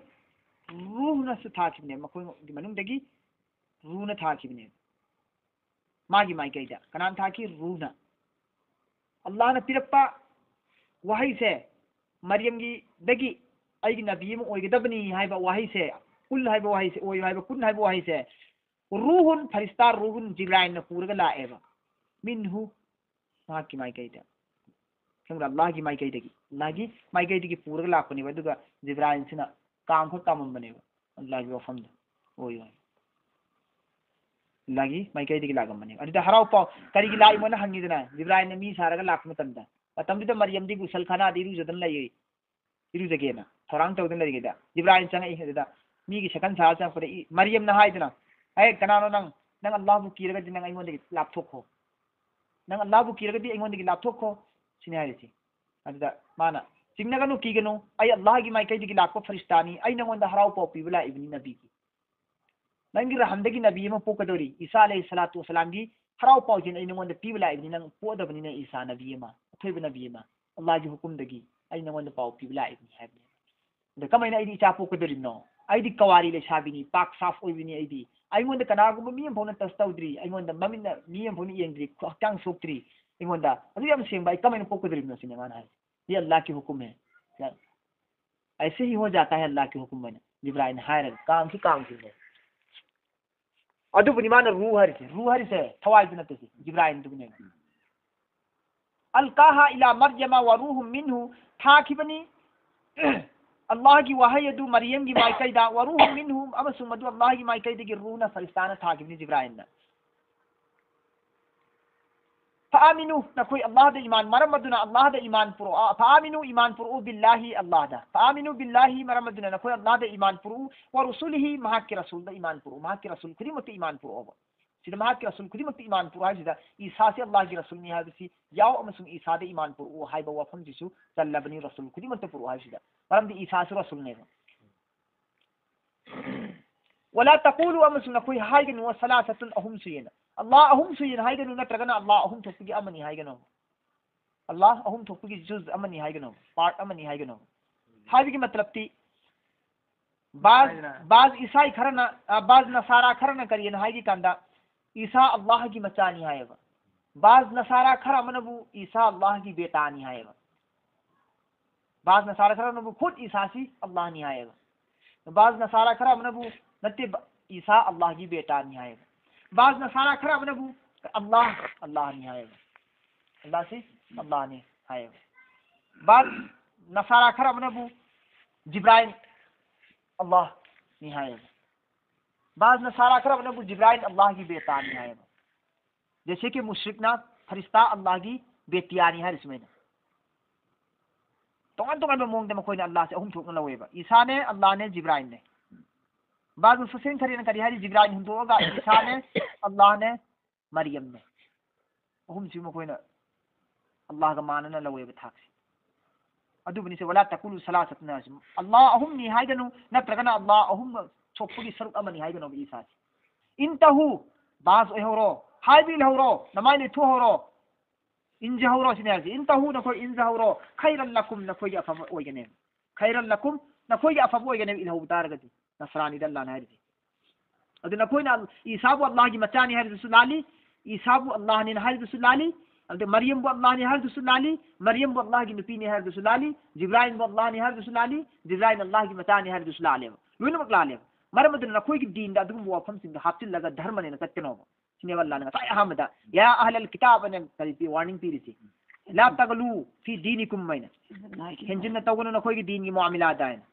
ꯔꯨꯍꯅꯁꯨ ꯊꯥꯈꯤꯕꯅꯦ ꯃꯈꯣꯏꯒꯤ ꯃꯅꯨꯡꯗꯒꯤ꯫ ꯔꯨꯅ ꯊꯥꯈꯤꯕꯅꯦ꯫ ꯃꯥꯒꯤ ꯃꯥꯏꯀꯩꯗ ꯀꯅꯥꯅ ꯊꯥꯈꯤ? ꯔꯨꯅ꯫ ꯑꯜꯂꯥꯍꯅ ꯄꯤꯔꯛꯄ ꯋꯥꯍꯩꯁꯦ, ꯃꯔꯤꯌꯝꯒꯤꯗꯒꯤ ꯑꯩꯒꯤ ꯅꯕꯤ ꯑꯃ ꯑꯣꯏꯒꯗꯕꯅꯤ ꯍꯥꯏꯕ ꯋꯥꯍꯩꯁꯦ, ꯀꯨꯜ ꯍꯥꯏꯕ ꯋꯥꯍꯩꯁꯦ, ꯑꯣꯏꯌꯨ ꯍꯥꯏꯕ ꯀꯨꯟ ꯍꯥꯏꯕ ꯋꯥꯍꯩꯁꯦ, ꯔꯨꯍꯨꯟ, ꯐꯔꯤꯁꯇꯥ ꯔꯨꯍꯨꯟ ꯖꯤꯕ꯭ꯔꯥꯏꯜꯅ ꯄꯨꯔꯒ ꯂꯥꯛꯑꯦꯕ꯫ ꯃꯤꯟꯍꯨ, ꯃꯍꯥꯛꯀꯤ ꯃꯥꯏꯀꯩꯗ꯫ ꯈꯪꯕ꯭ꯔꯥ? ꯑꯜꯂꯥꯍꯒꯤ ꯃꯥꯏꯀꯩꯗꯒꯤ, ꯑꯜꯂꯥꯍꯒꯤ ꯃꯥꯏꯀꯩꯗꯒꯤ ꯄꯨꯔꯒ ꯂꯥꯛꯄꯅꯦꯕ꯫ ꯑꯗꯨꯒ ꯖꯤꯕ꯭ꯔꯥꯏꯜꯁꯤꯅ ꯀꯥꯝꯈꯛ ꯀꯥꯝꯃꯝꯕꯅꯦꯕ ꯑꯜꯂꯥꯍꯒꯤ ꯋꯥꯐꯝꯗ꯫ ꯑꯣꯏꯌꯣ ꯍꯥꯏ꯫ ꯑꯜꯂꯥꯍꯒꯤ ꯃꯥꯏꯀꯩꯗꯒꯤ ꯂꯥꯛꯂꯝꯕꯅꯦꯕ꯫ ꯑꯗꯨꯗ ꯍꯔꯥꯎ ꯄꯥꯎ ꯀꯔꯤꯒꯤ ꯂꯥꯛꯏꯃꯣꯅ ꯍꯪꯉꯤꯗꯅ, ꯖꯤꯕ꯭ꯔꯥꯏꯜꯅ ꯃꯤ ꯁꯥꯔꯒ ꯂꯥꯛꯄ ꯃꯇꯝꯗ, ꯃꯇꯝꯗꯨꯗ ꯃꯔꯤꯌꯝꯗꯤ ꯒꯨꯁꯜ ꯈꯥꯅꯥꯗ ꯏꯔꯨꯖꯗꯅ ꯂꯩꯌꯦ, ꯏꯔꯨꯖꯒꯦꯅ ꯊꯧꯔꯥꯡ ꯇꯧꯗꯅ ꯂꯩꯔꯤꯉꯩꯗ ꯖꯤꯕ꯭ꯔꯥꯏꯜ ꯆꯪꯉꯛꯏ꯫ ꯑꯗꯨꯗ ꯃꯤꯒꯤ ꯁꯦꯀꯟ ꯁꯥꯔ ꯆꯪꯉꯛꯄꯗ ꯏ-, ꯃꯔꯤꯌꯝꯅ ꯍꯥꯏꯗꯅ, "ꯑꯦ, ꯀꯅꯥꯅꯣ ꯅꯪ? ꯅꯪ ꯑꯜꯂꯥꯍꯕꯨ ꯀꯤꯔꯒꯗꯤ ꯅꯪ ꯑꯩꯉꯣꯟꯗꯒꯤ ꯂꯥꯞꯊꯣꯛꯈꯣ꯫ ꯅꯪ ꯑꯜꯂꯥꯍꯕꯨ ꯀꯤꯔꯒꯗꯤ ꯑꯩꯉꯣꯟꯗꯒꯤ ꯂꯥꯞꯊꯣꯛꯈꯣ," ꯁꯤꯅꯤ ꯍꯥꯏꯔꯤꯁꯤ꯫ ꯑꯗꯨꯗ ꯃꯥꯅ, "ꯆꯤꯡꯅꯒꯅꯨ, ꯀꯤꯒꯅꯨ, ꯑꯩ ꯑꯜꯂꯥꯍꯒꯤ ꯃꯥꯏꯀꯩꯗꯒꯤ ꯂꯥꯛꯄ ꯐꯔꯤꯁꯇꯥꯅꯤ, ꯑꯩ ꯅꯉꯣꯟꯗ ꯍꯔꯥꯎ ꯄꯥꯎ ꯄꯤꯕ ꯂꯥꯛꯏꯕꯅꯤ ꯅꯕꯤꯒꯤ꯫ ꯅꯪꯒꯤ ꯔꯍꯝꯗꯒꯤ ꯅꯕꯤ ꯑꯃ ꯄꯣꯛꯀꯗꯧꯔꯤ, ꯏꯁꯥ ꯑꯂꯩꯍꯤ ꯁꯂꯥꯇꯨ ꯋꯁꯂꯥꯝꯒꯤ ꯍꯔꯥꯎ ꯄꯥꯎꯁꯤꯅ ꯑꯩ ꯅꯉꯣꯟꯗ ꯄꯤꯕ ꯂꯥꯛꯏꯕꯅꯤ, ꯅꯪ ꯄꯣꯛꯑꯗꯕꯅꯤꯅ ꯏꯁꯥ ꯅꯕꯤ ꯑꯃ, ꯑꯊꯣꯏꯕ ꯅꯕꯤ ꯑꯃ, ꯑꯜꯂꯥꯍꯒꯤ ꯍꯨꯀꯨꯝꯗꯒꯤ ꯑꯩ ꯅꯉꯣꯟꯗ ꯄꯥꯎ ꯄꯤꯕ ꯂꯥꯛꯏꯕꯅꯤ," ꯍꯥꯏꯕꯅꯦ꯫ ꯑꯗ ꯀꯃꯥꯏꯅ ꯑꯩꯗꯤ ꯏꯆꯥ ꯄꯣꯛꯀꯗꯧꯔꯤꯕꯅꯣ? ꯑꯩꯗꯤ ꯀꯋꯥꯔꯤ ꯂꯩꯁꯥꯕꯤꯅꯤ, ꯄꯥꯛ ꯁꯥꯐ ꯑꯣꯏꯕꯅꯤ ꯑꯩꯗꯤ꯫ ꯑꯩꯉꯣꯟꯗ ꯀꯅꯥꯒꯨꯝꯕ ꯃꯤ ꯑꯃꯐꯥꯎꯅ ꯇꯁ ꯇꯧꯗ꯭ꯔꯤ, ꯑꯩꯉꯣꯟꯗ ꯃꯃꯤꯠꯅ ꯃꯤ ꯑꯃꯐꯥꯎꯅ ꯌꯦꯡꯗ꯭ꯔꯤ, ꯍꯛꯆꯥꯡ ꯁꯣꯛꯇ꯭ꯔꯤ ꯑꯩꯉꯣꯟꯗ꯫ ꯑꯗꯨ ꯌꯥꯝ ꯁꯦꯡꯕ, ꯑꯩ ꯀꯃꯥꯏꯅ ꯄꯣꯛꯀꯗꯧꯔꯤꯕꯅꯣ ꯁꯤꯅꯦ ꯃꯥꯅ ꯍꯥꯏꯁꯦ꯫ "ये अल्लाह की हुक्म है, ऐसे ही हो जाता है, अल्लाह की हुक्म है," ꯖꯤꯕ꯭ꯔꯥꯏꯜꯅ ꯍꯥꯏꯔꯒ ꯀꯥꯝꯈꯤ ꯀꯥꯝꯈꯤꯕꯅꯦ꯫ ꯑꯗꯨꯕꯨꯅꯤ ꯃꯥꯅ ꯔꯨ ꯍꯥꯏꯔꯤꯁꯦ꯫ ꯔꯨ ꯍꯥꯏꯔꯤꯁꯦ ꯊꯋꯥꯏꯗꯨ ꯅꯠꯇꯦ, ꯁꯤ ꯖꯤꯕ꯭ꯔꯥꯏꯜꯗꯨꯕꯨꯅꯦꯕ꯫ "ꯑꯜꯀꯥꯍꯥ ꯏꯂꯥ ꯃꯔꯌꯃ ꯋ ꯔꯨꯍꯨꯝ ꯃꯤꯟꯍꯨ", ꯊꯥꯈꯤꯕꯅꯤ ꯑꯜꯂꯥꯍꯒꯤ ꯋꯥꯍꯩ ꯑꯗꯨ ꯃꯔꯤꯌꯝꯒꯤ ꯃꯥꯏꯀꯩꯗ, ꯋꯔꯨꯍꯨꯝ ꯃꯤꯟꯍꯨꯝ, ꯑꯃꯁꯨꯡ ꯃꯗꯨ ꯑꯜꯂꯥꯍꯒꯤ ꯃꯥꯏꯀꯩꯗꯒꯤ ꯔꯨꯍꯅ ꯐꯔꯤꯁꯇꯥꯅ ꯊꯥꯈꯤꯕꯅꯤ ꯖꯤꯕ꯭ꯔꯥꯏꯜꯅ꯫ ꯐꯥꯃꯤꯅꯨ, ꯅꯈꯣꯏ ꯑꯜꯂꯥꯍꯗ ꯏꯃꯥꯟ, ꯃꯔꯝ ꯑꯗꯨꯅ ꯑꯜꯂꯥꯍꯗ ꯏꯃꯥꯟ ꯄꯨꯔꯛꯑꯣ꯫ ꯐꯥꯃꯤꯅꯨ, ꯏꯃꯥꯟ ꯄꯨꯔꯛꯎ, ꯕꯤꯜꯂꯥꯍꯤ, ꯑꯜꯂꯥꯍꯗ꯫ ꯐꯥꯃꯤꯅꯨ ꯕꯤꯜꯂꯥꯍꯤ, ꯃꯔꯝ ꯑꯗꯨꯅ ꯅꯈꯣꯏ ꯑꯜꯂꯥꯍꯗ ꯏꯃꯥꯟ ꯄꯨꯔꯛꯎ, ꯋ ꯔꯨꯁꯨꯂꯤꯍꯤ, ꯃꯍꯥꯛꯀꯤ ꯔꯁꯨꯜꯗ ꯏꯃꯥꯟ ꯄꯨꯔꯛꯎ, ꯃꯍꯥꯛꯀꯤ ꯔꯁꯨꯜ ꯈꯨꯗꯤꯡꯃꯛꯇ ꯏꯃꯥꯟ ꯄꯨꯔꯛꯑꯣꯕ꯫ ꯁꯤꯗ ꯃꯍꯥꯛꯀꯤ ꯔꯁꯨꯜ ꯈꯨꯗꯤꯡꯃꯛꯇ ꯏꯃꯥꯟ ꯄꯨꯔꯛꯎ ꯍꯥꯏꯕꯁꯤꯗ, ꯏꯁꯥꯁꯤ ꯑꯜꯂꯥꯍꯒꯤ ꯔꯁꯨꯜꯅꯤ ꯍꯥꯏꯕꯁꯤ ꯌꯥꯎ ꯑꯃꯁꯨꯡ ꯏꯁꯥꯗ ꯏꯃꯥꯟ ꯄꯨꯔꯛꯎ ꯍꯥꯏꯕ ꯋꯥꯐꯝꯁꯤꯁꯨ ꯆꯜꯂꯕꯅꯤ, ꯔꯁꯨꯜ ꯈꯨꯗꯤꯡꯃꯛꯇ ꯄꯨꯔꯛꯎ ꯍꯥꯏꯕꯁꯤꯗ꯫ ꯃꯔꯝꯗꯤ ꯏꯁꯥꯁꯨ ꯔꯁꯨꯜꯅꯦꯕ꯫ ꯋꯂꯥ ꯇꯀꯨꯂꯨ, ꯑꯃꯁꯨꯡ ꯅꯈꯣꯏ ꯍꯥꯏꯒꯅꯨ, ꯁꯂꯥꯁꯥꯇꯨꯟ, ꯑꯍꯨꯝ ꯁꯨꯏꯌꯦꯅ꯫ ꯑꯜꯂꯥꯍ ꯑꯍꯨꯝ ꯁꯨꯏꯌꯦꯅ ꯍꯥꯏꯒꯅꯨ, ꯅꯠꯇ꯭ꯔꯒꯅ ꯑꯜꯂꯥꯍ ꯑꯍꯨꯝ ꯊꯣꯛꯄꯒꯤ ꯑꯃꯅꯤ ꯍꯥꯏꯒꯅꯨ꯫ ꯑꯜꯂꯥꯍ ꯑꯍꯨꯝ ꯊꯣꯛꯄꯒꯤ ꯖꯨꯖ ꯑꯃꯅꯤ ꯍꯥꯏꯒꯅꯨ, ꯄꯥꯔꯠ ꯑꯃꯅꯤ ꯍꯥꯏꯒꯅꯨ꯫ ꯍꯥꯏꯕꯒꯤ ꯃꯇꯂꯕꯇꯤ, ꯕꯥꯖ, ꯍꯥꯏꯗꯅ? ꯕꯥꯖ ꯏꯁꯥꯏ ꯈꯔꯅ, ꯑ, ꯕꯥꯖ ꯅꯁꯥꯔꯥ ꯈꯔꯅ ꯀꯔꯤꯅ ꯍꯥꯏꯒꯦ ꯀꯥꯟꯗ, ꯏꯁꯥ ꯑꯜꯂꯥꯍꯒꯤ ꯃꯆꯥꯅꯤ ꯍꯥꯏꯌꯦꯕ꯫ ꯕꯥꯖ ꯅꯁꯥꯔꯥ ꯈꯔ ꯑꯃꯅꯕꯨ ꯏꯁꯥ ꯑꯜꯂꯥꯍꯒꯤ ꯕꯦꯇꯥꯅꯤ ꯍꯥꯏꯌꯦꯕ꯫ ꯕꯥꯖ ꯅꯁꯥꯔꯥ ꯈꯔ ꯑꯃꯅꯕꯨ ꯈꯨꯗ ꯏꯁꯥꯁꯤ ꯑꯜꯂꯥꯍꯅꯤ ꯍꯥꯏꯌꯦꯕ꯫ ꯕꯥꯖ ꯅꯁꯥꯔꯥ ꯈꯔ ꯑꯃꯅꯕꯨ ꯅꯠꯇꯦ, ꯕ-, ꯏꯁꯥ ꯑꯜꯂꯥꯍꯒꯤ ꯕꯦꯇꯥꯅꯤ ꯍꯥꯏꯌꯦꯕ꯫ ꯕꯥꯖ ꯅꯁꯥꯔꯥ ꯈꯔ ꯑꯃꯅꯕꯨ ꯑꯜꯂꯥꯍ, ꯑꯜꯂꯥꯍꯅꯤ ꯍꯥꯏꯌꯦꯕ꯫ ꯑꯜꯂꯥꯍꯁꯤ ꯑꯜꯂꯥꯍꯅꯤ ꯍꯥꯏꯌꯦꯕ꯫ ꯕꯥꯖ ꯅꯁꯥꯔꯥ ꯈꯔ ꯑꯃꯅꯕꯨ ꯖꯤꯕ꯭ꯔꯥꯏꯜ ꯑꯜꯂꯥꯍꯅꯤ ꯍꯥꯏꯌꯦꯕ꯫ ꯕꯥꯖ ꯅꯁꯥꯔꯥ ꯈꯔ ꯑꯃꯅꯕꯨ ꯖꯤꯕ꯭ꯔꯥꯏꯜ ꯑꯜꯂꯥꯍꯒꯤ ꯕꯦꯇꯥꯅꯤ ꯍꯥꯏꯌꯦꯕ꯫ ꯖꯩꯁꯦ ꯀꯤ ꯃꯨꯁ꯭ꯔꯤꯛꯅ ꯐꯔꯤꯁꯇꯥ ꯑꯜꯂꯥꯍꯒꯤ ꯕꯦꯇꯤꯌꯥꯅꯤ ꯍꯥꯏꯔꯤ ꯁꯨꯃꯥꯏꯅ꯫ ꯇꯣꯉꯥꯟ ꯇꯣꯉꯥꯟꯕ ꯃꯑꯣꯡꯗ ꯃꯈꯣꯏꯅ ꯑꯜꯂꯥꯍꯁꯦ ꯑꯍꯨꯝ ꯊꯣꯛꯅ ꯂꯧꯋꯦꯕ꯫ ꯏꯁꯥꯅꯦ, ꯑꯜꯂꯥꯍꯅꯦ, ꯖꯤꯕ꯭ꯔꯥꯏꯜꯅꯦ꯫ ꯕꯥꯖ ꯍꯨꯁꯦꯟ ꯈꯔꯤꯅ ꯀꯔꯤ ꯍꯥꯏꯔꯤ? ꯖꯤꯕ꯭ꯔꯥꯏꯜ ꯍꯨꯟꯗꯣꯛꯑꯒ ꯏꯁꯥꯅꯦ, ꯑꯜꯂꯥꯍꯅꯦ, ꯃꯔꯤꯌꯝꯅꯦ꯫ ꯑꯍꯨꯝꯁꯤ ꯃꯈꯣꯏꯅ ꯑꯜꯂꯥꯍꯒ ꯃꯥꯟꯅꯅ ꯂꯧꯋꯦꯕ ꯊꯥꯛꯁꯦ꯫ ꯑꯗꯨꯕꯨꯅꯤ ꯁꯦ, "ꯋꯂꯥ ꯇꯀꯨꯂꯨ ꯁꯂꯥꯁꯥꯇꯨꯟ" ꯍꯥꯏꯁꯤ꯫ ꯑꯜꯂꯥꯍ ꯑꯍꯨꯝꯅꯤ ꯍꯥꯏꯒꯅꯨ, ꯅꯠꯇ꯭ꯔꯒꯅ ꯑꯜꯂꯥꯍ ꯑꯍꯨꯝ ꯁꯣꯛꯄꯒꯤ ꯁꯔꯨꯛ ꯑꯃꯅꯤ ꯍꯥꯏꯒꯅꯣꯕ ꯏꯁꯥꯁꯦ꯫ "ꯏꯟꯇꯍꯨ", ꯕꯥꯖ ꯑꯣꯏꯍꯧꯔꯣ, ꯍꯥꯏꯕ ꯏꯜꯍꯧꯔꯣ, ꯅꯃꯥꯏ ꯂꯩꯊꯣꯛꯍꯧꯔꯣ, ꯏꯟꯖꯍꯧꯔꯣ ꯁꯤꯅꯦ ꯍꯥꯏꯁꯦ꯫ "ꯏꯟꯇꯍꯨ", ꯅꯈꯣꯏ ꯏꯟꯖꯍꯧꯔꯣ, "ꯈꯩꯔꯜ ꯂꯀꯨꯝ", ꯅꯈꯣꯏꯒꯤ ꯑꯐꯕ ꯑꯣꯏꯒꯅꯦꯕ꯫ "ꯈꯩꯔꯜ ꯂꯀꯨꯝ", ꯅꯈꯣꯏꯒꯤ ꯑꯐꯕ ꯑꯣꯏꯒꯅꯦꯕ ꯏꯜꯍꯧꯕ ꯇꯥꯔꯒꯗꯤ꯫ ꯅꯁꯔꯥꯅꯤꯗ ꯑꯜꯂꯥꯍꯅ ꯍꯥꯏꯔꯤꯁꯦ꯫ ꯑꯗꯨ ꯅꯈꯣꯏꯅ ꯏꯁꯥꯕꯨ ꯑꯜꯂꯥꯍꯒꯤ ꯃꯆꯥꯅꯤ ꯍꯥꯏꯔꯤꯗꯨꯁꯨ ꯂꯥꯜꯂꯤ, ꯏꯁꯥꯕꯨ ꯑꯜꯂꯥꯍꯅꯦꯅ ꯍꯥꯏꯔꯤꯗꯨꯁꯨ ꯂꯥꯜꯂꯤ, ꯑꯗꯨ ꯃꯔꯤꯌꯝꯕꯨ ꯑꯜꯂꯥꯍꯅꯤ ꯍꯥꯏꯔꯤꯗꯨꯁꯨ ꯂꯥꯜꯂꯤ, ꯃꯔꯤꯌꯝꯕꯨ ꯑꯜꯂꯥꯍꯒꯤ ꯅꯨꯄꯤꯅꯤ ꯍꯥꯏꯔꯤꯗꯨꯁꯨ ꯂꯥꯜꯂꯤ, ꯖꯤꯕ꯭ꯔꯥꯏꯜꯕꯨ ꯑꯜꯂꯥꯍꯅꯤ ꯍꯥꯏꯔꯤꯗꯨꯁꯨ ꯂꯥꯜꯂꯤ, ꯖꯤꯕ꯭ꯔꯥꯏꯜ ꯑꯜꯂꯥꯍꯒꯤ ꯃꯆꯥꯅꯤ ꯍꯥꯏꯔꯤꯗꯨꯁꯨ ꯂꯥꯜꯂꯦꯕ꯫ ꯂꯣꯏꯅꯃꯛ ꯂꯥꯜꯂꯦꯕ꯫ ꯃꯔꯝ ꯑꯗꯨꯅ ꯅꯈꯣꯏꯒꯤ ꯗꯤꯟꯗ ꯑꯗꯨꯒꯨꯝꯕ ꯋꯥꯐꯝꯁꯤꯡꯗꯣ ꯍꯥꯞꯆꯤꯜꯂꯒ ꯙꯔꯃꯅꯦꯅ ꯆꯠꯀꯅꯣꯕ꯫ ꯁꯤꯅꯦꯕ ꯑꯜꯂꯥꯍꯅ ꯉꯁꯥꯏ ꯑꯍꯥꯟꯕꯗ "ꯌꯥ ꯑꯍꯂꯜ ꯀꯤꯇꯥꯕ" ꯑꯅ ꯀꯔꯤ ꯄꯤ, ꯋꯥꯔꯅꯤꯡ ꯄꯤꯔꯤꯁꯤ꯫ لا تغلوا في دينكم ꯍꯥꯏꯅ꯫ ꯍꯦꯟꯖꯤꯟꯅ ꯇꯧꯒꯅꯨ ꯅꯈꯣꯏꯒꯤ ꯗꯤꯟꯒꯤ ꯃꯨꯑꯥꯃꯤꯂꯥꯗ ꯍꯥꯏꯅ꯫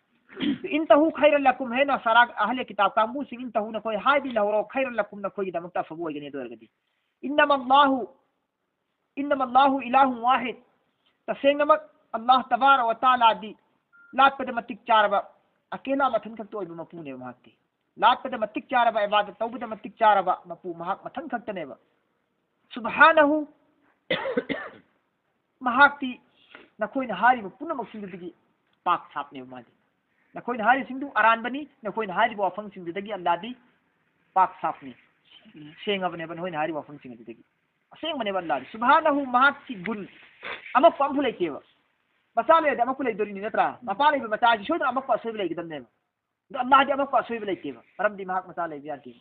انتهوا خيرا لكم ꯍꯥꯏꯅ ꯁꯔꯥ ꯑꯍꯂꯦ ꯀꯤꯇꯥꯕ ꯀꯥꯡꯕꯨꯁꯤꯡ, انتهوا ꯅꯈꯣꯏ ꯍꯥꯏꯕꯤ ꯂꯩꯍꯧꯔꯣ, خيرا لكم ꯅꯈꯣꯏꯒꯤꯗꯃꯛꯇ ꯑꯐꯕ ꯑꯣꯏꯒꯅꯤ꯫ ꯑꯗꯨ ꯑꯣꯏꯔꯒꯗꯤ إنما الله إنما الله إله واحد, ꯇꯁꯦꯡꯅꯃꯛ ꯑꯜꯂꯥꯍ ꯇꯕꯥꯔꯛ ꯋ ꯇꯥꯂꯥꯗꯤ ꯂꯥꯠꯄꯗ ꯃꯇꯤꯛ ꯆꯥꯔꯕ, ꯑꯀꯦꯂꯥ ꯃꯊꯟ ꯈꯛꯇ ꯑꯣꯏꯕ ꯃꯄꯨꯅꯦꯕ ꯃꯍꯥꯛꯇꯤ꯫ ꯂꯥꯠꯄꯗ ꯃꯇꯤꯛ ꯆꯥꯔꯕ, ꯏꯕꯥꯗꯠ ꯇꯧꯕꯗ ꯃꯇꯤꯛ ꯆꯥꯔꯕ ꯃꯄꯨ ꯃꯍꯥꯛ ꯃꯊꯟ ꯈꯛꯇꯅꯦꯕ꯫ ꯁꯨꯕꯍꯥꯅꯍꯨ, ꯃꯍꯥꯛꯇꯤ ꯅꯈꯣꯏꯅ ꯍꯥꯏꯔꯤꯕ ꯄꯨꯝꯅꯃꯛꯁꯤꯡꯗꯨꯗꯒꯤ ꯄꯥꯛ ꯁꯥꯞꯅꯦꯕ ꯃꯥꯗꯤ꯫ ꯅꯈꯣꯏꯅ ꯍꯥꯏꯔꯤꯁꯤꯡꯗꯨ ꯑꯔꯥꯟꯕꯅꯤ, ꯅꯈꯣꯏꯅ ꯍꯥꯏꯔꯤꯕ ꯋꯥꯐꯝꯁꯤꯡꯗꯨꯗꯒꯤ ꯑꯜꯂꯥꯗꯤ ꯄꯥꯛ ꯁꯥꯞꯅꯤ, ꯁꯦꯡꯉꯕꯅꯦꯕ ꯅꯈꯣꯏꯅ ꯍꯥꯏꯔꯤꯕ ꯋꯥꯐꯝꯁꯤꯡ ꯑꯗꯨꯗꯒꯤ꯫ ꯑꯁꯦꯡꯕꯅꯦꯕ ꯑꯜꯂꯥꯗꯤ꯫ ꯁꯨꯕꯍꯥꯅꯍꯨ, ꯃꯍꯥꯛꯀꯤ ꯒꯨꯟ ꯑꯃꯛꯄ ꯑꯝꯐꯥꯎ ꯂꯩꯇꯦꯕ꯫ ꯃꯆꯥ ꯂꯩꯔꯗꯤ ꯑꯃꯛꯄ ꯂꯩꯗꯣꯔꯤꯅꯤ ꯅꯠꯇ꯭ꯔꯥ? ꯃꯄꯥ ꯂꯩꯕ ꯃꯆꯥꯁꯤ ꯁꯣꯏꯗꯅ ꯑꯃꯛꯄ ꯑꯁꯣꯏꯕ ꯂꯩꯒꯗꯕꯅꯦꯕ꯫ ꯑꯗꯣ ꯑꯜꯂꯥꯍꯗꯤ ꯑꯃꯛꯄ ꯑꯁꯣꯏꯕ ꯂꯩꯇꯦꯕ, ꯃꯔꯝꯗꯤ ꯃꯍꯥꯛ ꯃꯆꯥ ꯂꯩꯕ ꯌꯥꯗꯦꯕ꯫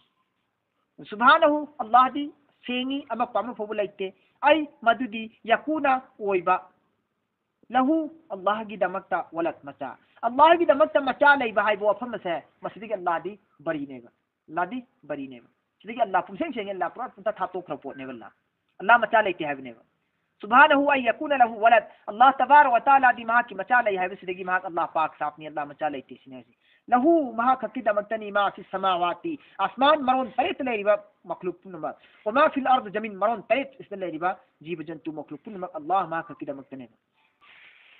ꯁꯨꯕꯍꯥꯅꯍꯨ, ꯑꯜꯂꯥꯍꯗꯤ ꯁꯦꯡꯉꯤ, ꯑꯃꯛꯄ ꯑꯃ ꯐꯥꯎꯕ ꯂꯩꯇꯦ꯫ ꯑꯩ ꯃꯗꯨꯗꯤ ꯌꯀꯨꯅ ꯑꯣꯏꯕ, ꯂꯍꯨ, ꯑꯜꯂꯥꯍꯒꯤꯗꯃꯛꯇ ꯋꯂꯗ, ꯃꯆꯥ, ꯑꯜꯂꯥꯍꯒꯤꯗꯃꯛꯇ ꯃꯆꯥ ꯂꯩꯕ ꯍꯥꯏꯕ ꯋꯥꯐꯝ ꯑꯁꯦ ꯃꯁꯤꯗꯒꯤ ꯑꯜꯂꯥꯍꯗꯤ ꯕꯔꯤꯅꯦꯕ꯫ ꯑꯜꯂꯥꯍꯗꯤ ꯕꯔꯤꯅꯦꯕ꯫ ꯁꯤꯗꯒꯤ ꯑꯜꯂꯥꯍ ꯄꯨꯝꯁꯦꯡ ꯁꯦꯡꯉꯦ, ꯑꯜꯂꯥꯍ ꯄꯨꯔꯥ ꯄꯨꯡꯊꯥ ꯊꯥꯠꯇꯣꯛꯈ꯭ꯔ ꯄꯣꯠꯅꯦꯕ ꯑꯜꯂꯥꯍ꯫ ꯑꯜꯂꯥꯍ ꯃꯆꯥ ꯂꯩꯇꯦ ꯍꯥꯏꯕꯅꯦꯕ꯫ ꯁꯨꯕꯍꯥꯅꯍꯨ ꯑꯟ ꯌꯀꯨꯅ ꯂꯍꯨ ꯋꯂꯗ, ꯑꯜꯂꯥꯍ ꯇꯕꯥꯔꯛ ꯋ ꯇꯥꯂꯥꯗꯤ ꯃꯍꯥꯛꯀꯤ ꯃꯆꯥ ꯂꯩ ꯍꯥꯏꯕꯁꯤꯗꯒꯤ ꯃꯍꯥꯛ ꯑꯜꯂꯥꯍ ꯄꯥꯛ ꯁꯥꯞꯅꯤ, ꯑꯜꯂꯥꯍ ꯃꯆꯥ ꯂꯩꯇꯦ ꯁꯤꯅꯤ ꯍꯥꯏꯁꯦ꯫ ꯂꯍꯨ, ꯃꯍꯥꯛ ꯈꯛꯀꯤꯗꯃꯛꯇꯅꯤ, ꯃꯥ ꯐꯤ ꯁꯃꯥꯋꯥꯇꯤ, ꯑꯁꯃꯥꯟ ꯃꯔꯣꯟ ꯇꯔꯦꯠꯇ ꯂꯩꯔꯤꯕ ꯃꯈꯂꯨꯛ ꯄꯨꯝꯅꯃꯛ, ꯋ ꯃꯥ ꯐꯤꯜ ꯑꯔꯗ, ꯖꯃꯤꯟ ꯃꯔꯣꯟ ꯇꯔꯦꯠ ꯑꯁꯤꯗ ꯂꯩꯔꯤꯕ ꯖꯤꯕ ꯖꯟꯇꯨ ꯃꯈꯂꯨꯛ ꯄꯨꯝꯅꯃꯛ ꯑꯜꯂꯥꯍ ꯃꯍꯥꯛ ꯈꯛꯀꯤꯗꯃꯛꯇꯅꯦꯕ꯫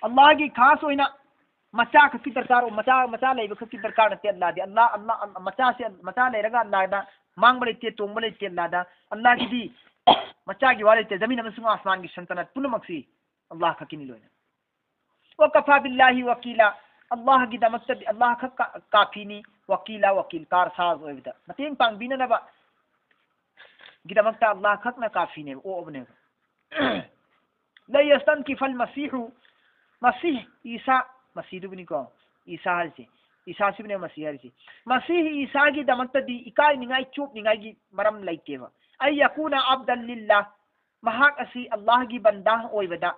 ꯑꯜꯂꯥꯍꯒꯤ ꯈꯥꯁ ꯑꯣꯏꯅ ꯃꯆꯥ ꯈꯛꯀꯤ ꯗꯔꯀꯥꯔ, ꯃꯆꯥ, ꯃꯆꯥ ꯂꯩꯕ ꯈꯛꯀꯤ ꯗꯔꯀꯥꯔ ꯅꯠꯇꯦ ꯑꯜꯂꯥꯍꯗꯤ꯫ ꯑꯜꯂꯥꯍ, ꯑꯜꯂꯥꯍ, ꯃꯆꯥꯁꯦ, ꯃꯆꯥ ꯂꯩꯔꯒ ꯑꯜꯂꯥꯍꯗ ꯃꯥꯡꯕ ꯂꯩꯇꯦ, ꯇꯣꯡꯕ ꯂꯩꯇꯦ ꯑꯜꯂꯥꯍꯗ꯫ ꯑꯜꯂꯥꯍꯒꯤꯗꯤ ꯃꯆꯥꯒꯤ ꯋꯥ ꯂꯩꯇꯦ꯫ ꯖꯃꯤꯟ ꯑꯃꯁꯨꯡ ꯑꯁꯃꯥꯟꯒꯤ ꯁꯜꯇꯅꯠ ꯄꯨꯝꯅꯃꯛꯁꯤ ꯑꯜꯂꯥꯍ ꯈꯛꯀꯤꯅꯤ ꯂꯣꯏꯅ꯫ ꯋꯀꯐꯥ ꯕꯤꯜꯂꯥꯍꯤ ꯋꯀꯤꯂꯥ, ꯑꯜꯂꯥꯍꯒꯤꯗꯃꯛꯇꯗꯤ ꯑꯜꯂꯥꯍ ꯈꯛ ꯀꯥ-, ꯀꯥꯐꯤꯅꯤ, ꯋꯀꯤꯂꯥ, ꯋꯀꯤꯜ, ꯀꯥꯔꯁꯥꯖ ꯑꯣꯏꯕꯗ ꯃꯇꯦꯡ ꯄꯥꯡꯕꯤꯅꯅꯕ ꯒꯤꯗꯃꯛꯇ ꯑꯜꯂꯥꯍ ꯈꯛꯅ ꯀꯥꯐꯤꯅꯦꯕ, ꯑꯣꯛꯑꯕꯅꯦꯕ꯫ ꯂꯟ ꯌꯁꯇꯟꯀꯤꯐꯜ ꯃꯁꯤꯍꯨ, ꯃꯁꯤꯍ ꯏꯁꯥ, ꯃꯁꯤꯗꯨꯕꯨꯅꯤꯀꯣ, ꯏꯁꯥ ꯍꯥꯏꯔꯤꯁꯦ, ꯏꯁꯥꯁꯤꯕꯨꯅꯦ ꯃꯁꯤꯍ ꯍꯥꯏꯔꯤꯁꯦ꯫ ꯃꯁꯤꯍ ꯏꯁꯥꯒꯤꯗꯃꯛꯇꯗꯤ ꯏꯀꯥꯏꯅꯤꯡꯉꯥꯏ, ꯆꯣꯞꯅꯤꯡꯉꯥꯏꯒꯤ ꯃꯔꯝ ꯂꯩꯇꯦꯕ꯫ ꯑꯟ ꯌꯀꯨꯅ ꯑꯕꯗꯜ ꯂꯤꯜꯂꯥꯍ, ꯃꯍꯥꯛ ꯑꯁꯤ ꯑꯜꯂꯥꯍꯒꯤ ꯕꯟꯗꯥ ꯑꯣꯏꯕꯗ,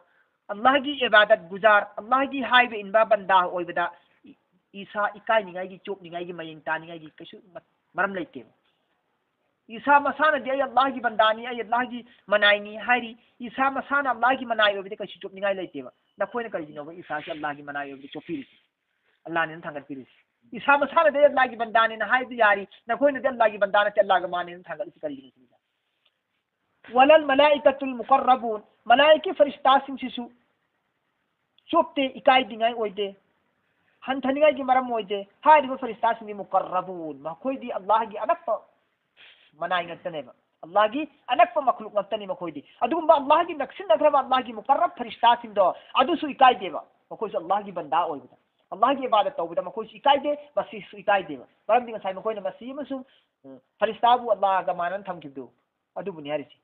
ꯑꯜꯂꯥꯍꯒꯤ ꯏꯕꯥꯗꯠ ꯒꯨꯖꯥꯔ, ꯑꯜꯂꯥꯍꯒꯤ ꯍꯥꯏꯕ ꯏꯟꯕ ꯕꯟꯗꯥ ꯑꯣꯏꯕꯗ ꯏ-, ꯏꯁꯥ ꯏꯀꯥꯏꯅꯤꯡꯉꯥꯏꯒꯤ, ꯆꯣꯞꯅꯤꯡꯉꯥꯏꯒꯤ, ꯃꯌꯦꯡ ꯇꯥꯅꯤꯡꯉꯥꯏꯒꯤ ꯀꯩꯁꯨ ꯃ-, ꯃꯔꯝ ꯂꯩꯇꯦꯕ꯫ ꯏꯁꯥ ꯃꯁꯥꯅꯗꯤ ꯑꯩ ꯑꯜꯂꯥꯍꯒꯤ ꯕꯟꯗꯥꯅꯤ, ꯑꯩ ꯑꯜꯂꯥꯍꯒꯤ ꯃꯅꯥꯏꯅꯤ ꯍꯥꯏꯔꯤ꯫ ꯏꯁꯥ ꯃꯁꯥꯅ ꯑꯜꯂꯥꯍꯒꯤ ꯃꯅꯥꯏ ꯑꯣꯏꯕꯗꯤ ꯀꯩꯁꯨ ꯆꯣꯞꯅꯤꯡꯉꯥꯏ ꯂꯩꯇꯦꯕ꯫ ꯅꯈꯣꯏꯅ ꯀꯔꯤꯒꯤꯅꯣꯕ ꯏꯁꯥꯁꯤ ꯑꯜꯂꯥꯍꯒꯤ ꯃꯅꯥꯏ ꯑꯣꯏꯕꯗꯤ ꯆꯣꯞꯄꯤꯔꯤꯁꯤ? ꯑꯜꯂꯥꯍꯅꯦꯅ ꯊꯥꯡꯒꯠꯄꯤꯔꯤꯁꯤ꯫ ꯏꯁꯥ ꯃꯁꯥꯅꯗꯤ ꯑꯩ ꯑꯜꯂꯥꯍꯒꯤ ꯕꯟꯗꯥꯅꯦꯅ ꯍꯥꯏꯕ ꯌꯥꯔꯤ, ꯅꯈꯣꯏꯅꯗꯤ ꯑꯜꯂꯥꯍꯒꯤ ꯕꯟꯗꯥ ꯅꯠꯇꯦ, ꯑꯜꯂꯥꯍꯒ ꯃꯥꯅꯦꯅ ꯊꯥꯡꯒꯠꯂꯤꯁꯤ ꯀꯔꯤꯒꯤꯅꯣ ꯁꯤꯅꯤꯗ? وللملائكة المقربون، ꯃꯂꯥꯏꯀꯤ ꯐꯔꯤꯁꯇꯥꯁꯤꯡꯁꯤꯁꯨ ꯆꯣꯞꯇꯦ, ꯏꯀꯥꯏꯅꯤꯡꯉꯥꯏ ꯑꯣꯏꯗꯦ, ꯍꯟꯊꯅꯤꯡꯉꯥꯏꯒꯤ ꯃꯔꯝ ꯑꯣꯏꯗꯦ꯫ ꯍꯥꯏꯔꯤꯕ ꯐꯔꯤꯁꯇꯥꯁꯤꯡꯗꯤ ꯃꯨꯀꯔꯔꯕꯨꯟ, ꯃꯈꯣꯏꯗꯤ ꯑꯜꯂꯥꯍꯒꯤ ꯑꯅꯛꯄ ꯃꯅꯥꯏ ꯉꯛꯇꯅꯦꯕ, ꯑꯜꯂꯥꯍꯒꯤ ꯑꯅꯛꯄ ꯃꯈꯂꯨꯛ ꯉꯛꯇꯅꯤ ꯃꯈꯣꯏꯗꯤ꯫ ꯑꯗꯨꯒꯨꯝꯕ ꯑꯜꯂꯥꯍꯒꯤ ꯅꯛꯁꯤꯟꯅꯈ꯭ꯔꯕ ꯑꯜꯂꯥꯍꯒꯤ ꯃꯨꯀꯔꯔꯕ ꯐꯔꯤꯁꯇꯥꯁꯤꯡꯗꯣ ꯑꯗꯨꯁꯨ ꯏꯀꯥꯏꯗꯦꯕ꯫ ꯃꯈꯣꯏꯁꯨ ꯑꯜꯂꯥꯍꯒꯤ ꯕꯟꯗꯥ ꯑꯣꯏꯕꯗ, ꯑꯜꯂꯥꯍꯒꯤ ꯏꯕꯥꯗꯠ ꯇꯧꯕꯗ ꯃꯈꯣꯏꯁꯨ ꯏꯀꯥꯏꯗꯦ, ꯃꯁꯤꯁꯨ ꯏꯀꯥꯏꯗꯦꯕ꯫ ꯃꯔꯝꯗꯤ ꯉꯁꯥꯏ ꯃꯈꯣꯏꯅ ꯃꯁꯤ ꯑꯃꯁꯨꯡ, ꯎꯝ, ꯐꯔꯤꯁꯇꯥꯕꯨ ꯑꯜꯂꯥꯍꯒ ꯃꯥꯟꯅꯅ ꯊꯝꯈꯤꯕꯗꯨ ꯑꯗꯨꯕꯨꯅꯤ ꯍꯥꯏꯔꯤꯁꯤ꯫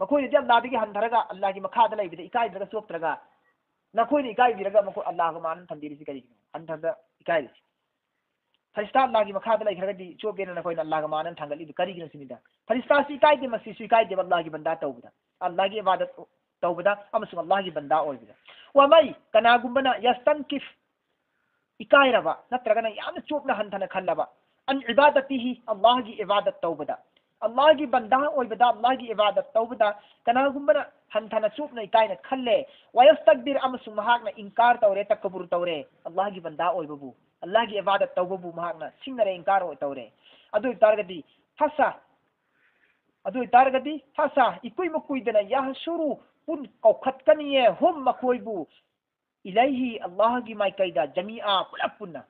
ꯃꯈꯣꯏꯅꯗꯤ ꯑꯜꯂꯥꯍꯗꯒꯤ ꯍꯟꯊꯔꯒ ꯑꯜꯂꯥꯍꯒꯤ ꯃꯈꯥꯗ ꯂꯩꯕꯗ ꯏꯀꯥꯏꯗ꯭ꯔꯒ ꯆꯣꯞꯇ꯭ꯔꯒ, ꯅꯈꯣꯏꯅ ꯏꯀꯥꯏꯕꯤꯔꯒ ꯃꯈꯣꯏ ꯑꯜꯂꯥꯍꯒ ꯃꯥꯟꯅꯅ ꯊꯝꯕꯤꯔꯤꯁꯤ ꯀꯔꯤꯒꯤꯅꯣ? ꯍꯟꯊꯕꯗ ꯏꯀꯥꯏꯔꯤꯁꯤ꯫ ꯐꯔꯤꯁꯇꯥ ꯑꯜꯂꯥꯍꯒꯤ ꯃꯈꯥꯗ ꯂꯩꯈ꯭ꯔꯒꯗꯤ ꯆꯣꯞꯄꯦꯅ ꯅꯈꯣꯏꯅ ꯑꯜꯂꯥꯍꯒ ꯃꯥꯟꯅꯅ ꯊꯥꯡꯒꯠꯂꯤꯗꯨ ꯀꯔꯤꯒꯤꯅꯣ ꯁꯤꯅꯤꯗ꯫ ꯐꯔꯤꯁꯇꯥꯁꯨ ꯏꯀꯥꯏꯗꯦ, ꯃꯁꯤꯁꯨ ꯏꯀꯥꯏꯗꯦꯕ ꯑꯜꯂꯥꯍꯒꯤ ꯕꯟꯗꯥ ꯇꯧꯕꯗ, ꯑꯜꯂꯥꯍꯒꯤ ꯏꯕꯥꯗꯠ ꯇꯧꯕꯗ ꯑꯃꯁꯨꯡ ꯑꯜꯂꯥꯍꯒꯤ ꯕꯟꯗꯥ ꯑꯣꯏꯕꯗ꯫ ꯋꯥꯃꯩ, ꯀꯅꯥꯒꯨꯝꯕꯅ ꯌꯁꯇꯟꯀꯤꯐ, ꯏꯀꯥꯏꯔꯕ ꯅꯠꯇ꯭ꯔꯒꯅ ꯌꯥꯝꯅ ꯆꯣꯞꯅ ꯍꯟꯊꯅ ꯈꯜꯂꯕ, ꯑꯟ ꯏꯕꯥꯗꯇꯤꯍꯤ, ꯑꯜꯂꯥꯍꯒꯤ ꯏꯕꯥꯗꯠ ꯇꯧꯕꯗ, ꯑꯜꯂꯥꯍꯒꯤ ꯕꯟꯗꯥ ꯑꯣꯏꯕꯗ, ꯑꯜꯂꯥꯍꯒꯤ ꯏꯕꯥꯗꯠ ꯇꯧꯕꯗ ꯀꯅꯥꯒꯨꯝꯕꯅ ꯍꯟꯊꯅ ꯆꯣꯞꯅ ꯏꯀꯥꯏꯅ ꯈꯜꯂꯦ, ꯋꯌꯁꯇꯛꯕꯤꯔ, ꯑꯃꯁꯨꯡ ꯃꯍꯥꯛꯅ ꯏꯟꯀꯥꯔ ꯇꯧꯔꯦ, ꯇꯀꯕꯨꯔ ꯇꯧꯔꯦ, ꯑꯜꯂꯥꯍꯒꯤ ꯕꯟꯗꯥ ꯑꯣꯏꯕꯕꯨ, ꯑꯜꯂꯥꯍꯒꯤ ꯏꯕꯥꯗꯠ ꯇꯧꯕꯕꯨ ꯃꯍꯥꯛꯅ ꯁꯤꯡꯅꯔꯦ, ꯏꯟꯀꯥꯔ ꯑꯣꯏ ꯇꯧꯔꯦ꯫ ꯑꯗꯨ ꯑꯣꯏꯇꯥꯔꯒꯗꯤ ꯐꯁꯥ, ꯑꯗꯨ ꯑꯣꯏꯇꯥꯔꯒꯗꯤ ꯐꯁꯥ, ꯏꯀꯨꯏ ꯃꯀꯨꯏꯗꯅ ꯌꯥꯍꯁꯨꯔꯨ, ꯄꯨꯟ ꯀꯧꯈꯠꯀꯅꯤꯌꯦ, ꯍꯨꯝ, ꯃꯈꯣꯏꯕꯨ, ꯏꯂꯩꯍꯤ, ꯑꯜꯂꯥꯍꯒꯤ ꯃꯥꯏꯀꯩꯗ, ꯖꯃꯤꯑꯥ, ꯄꯨꯂꯞ ꯄꯨꯟꯅ꯫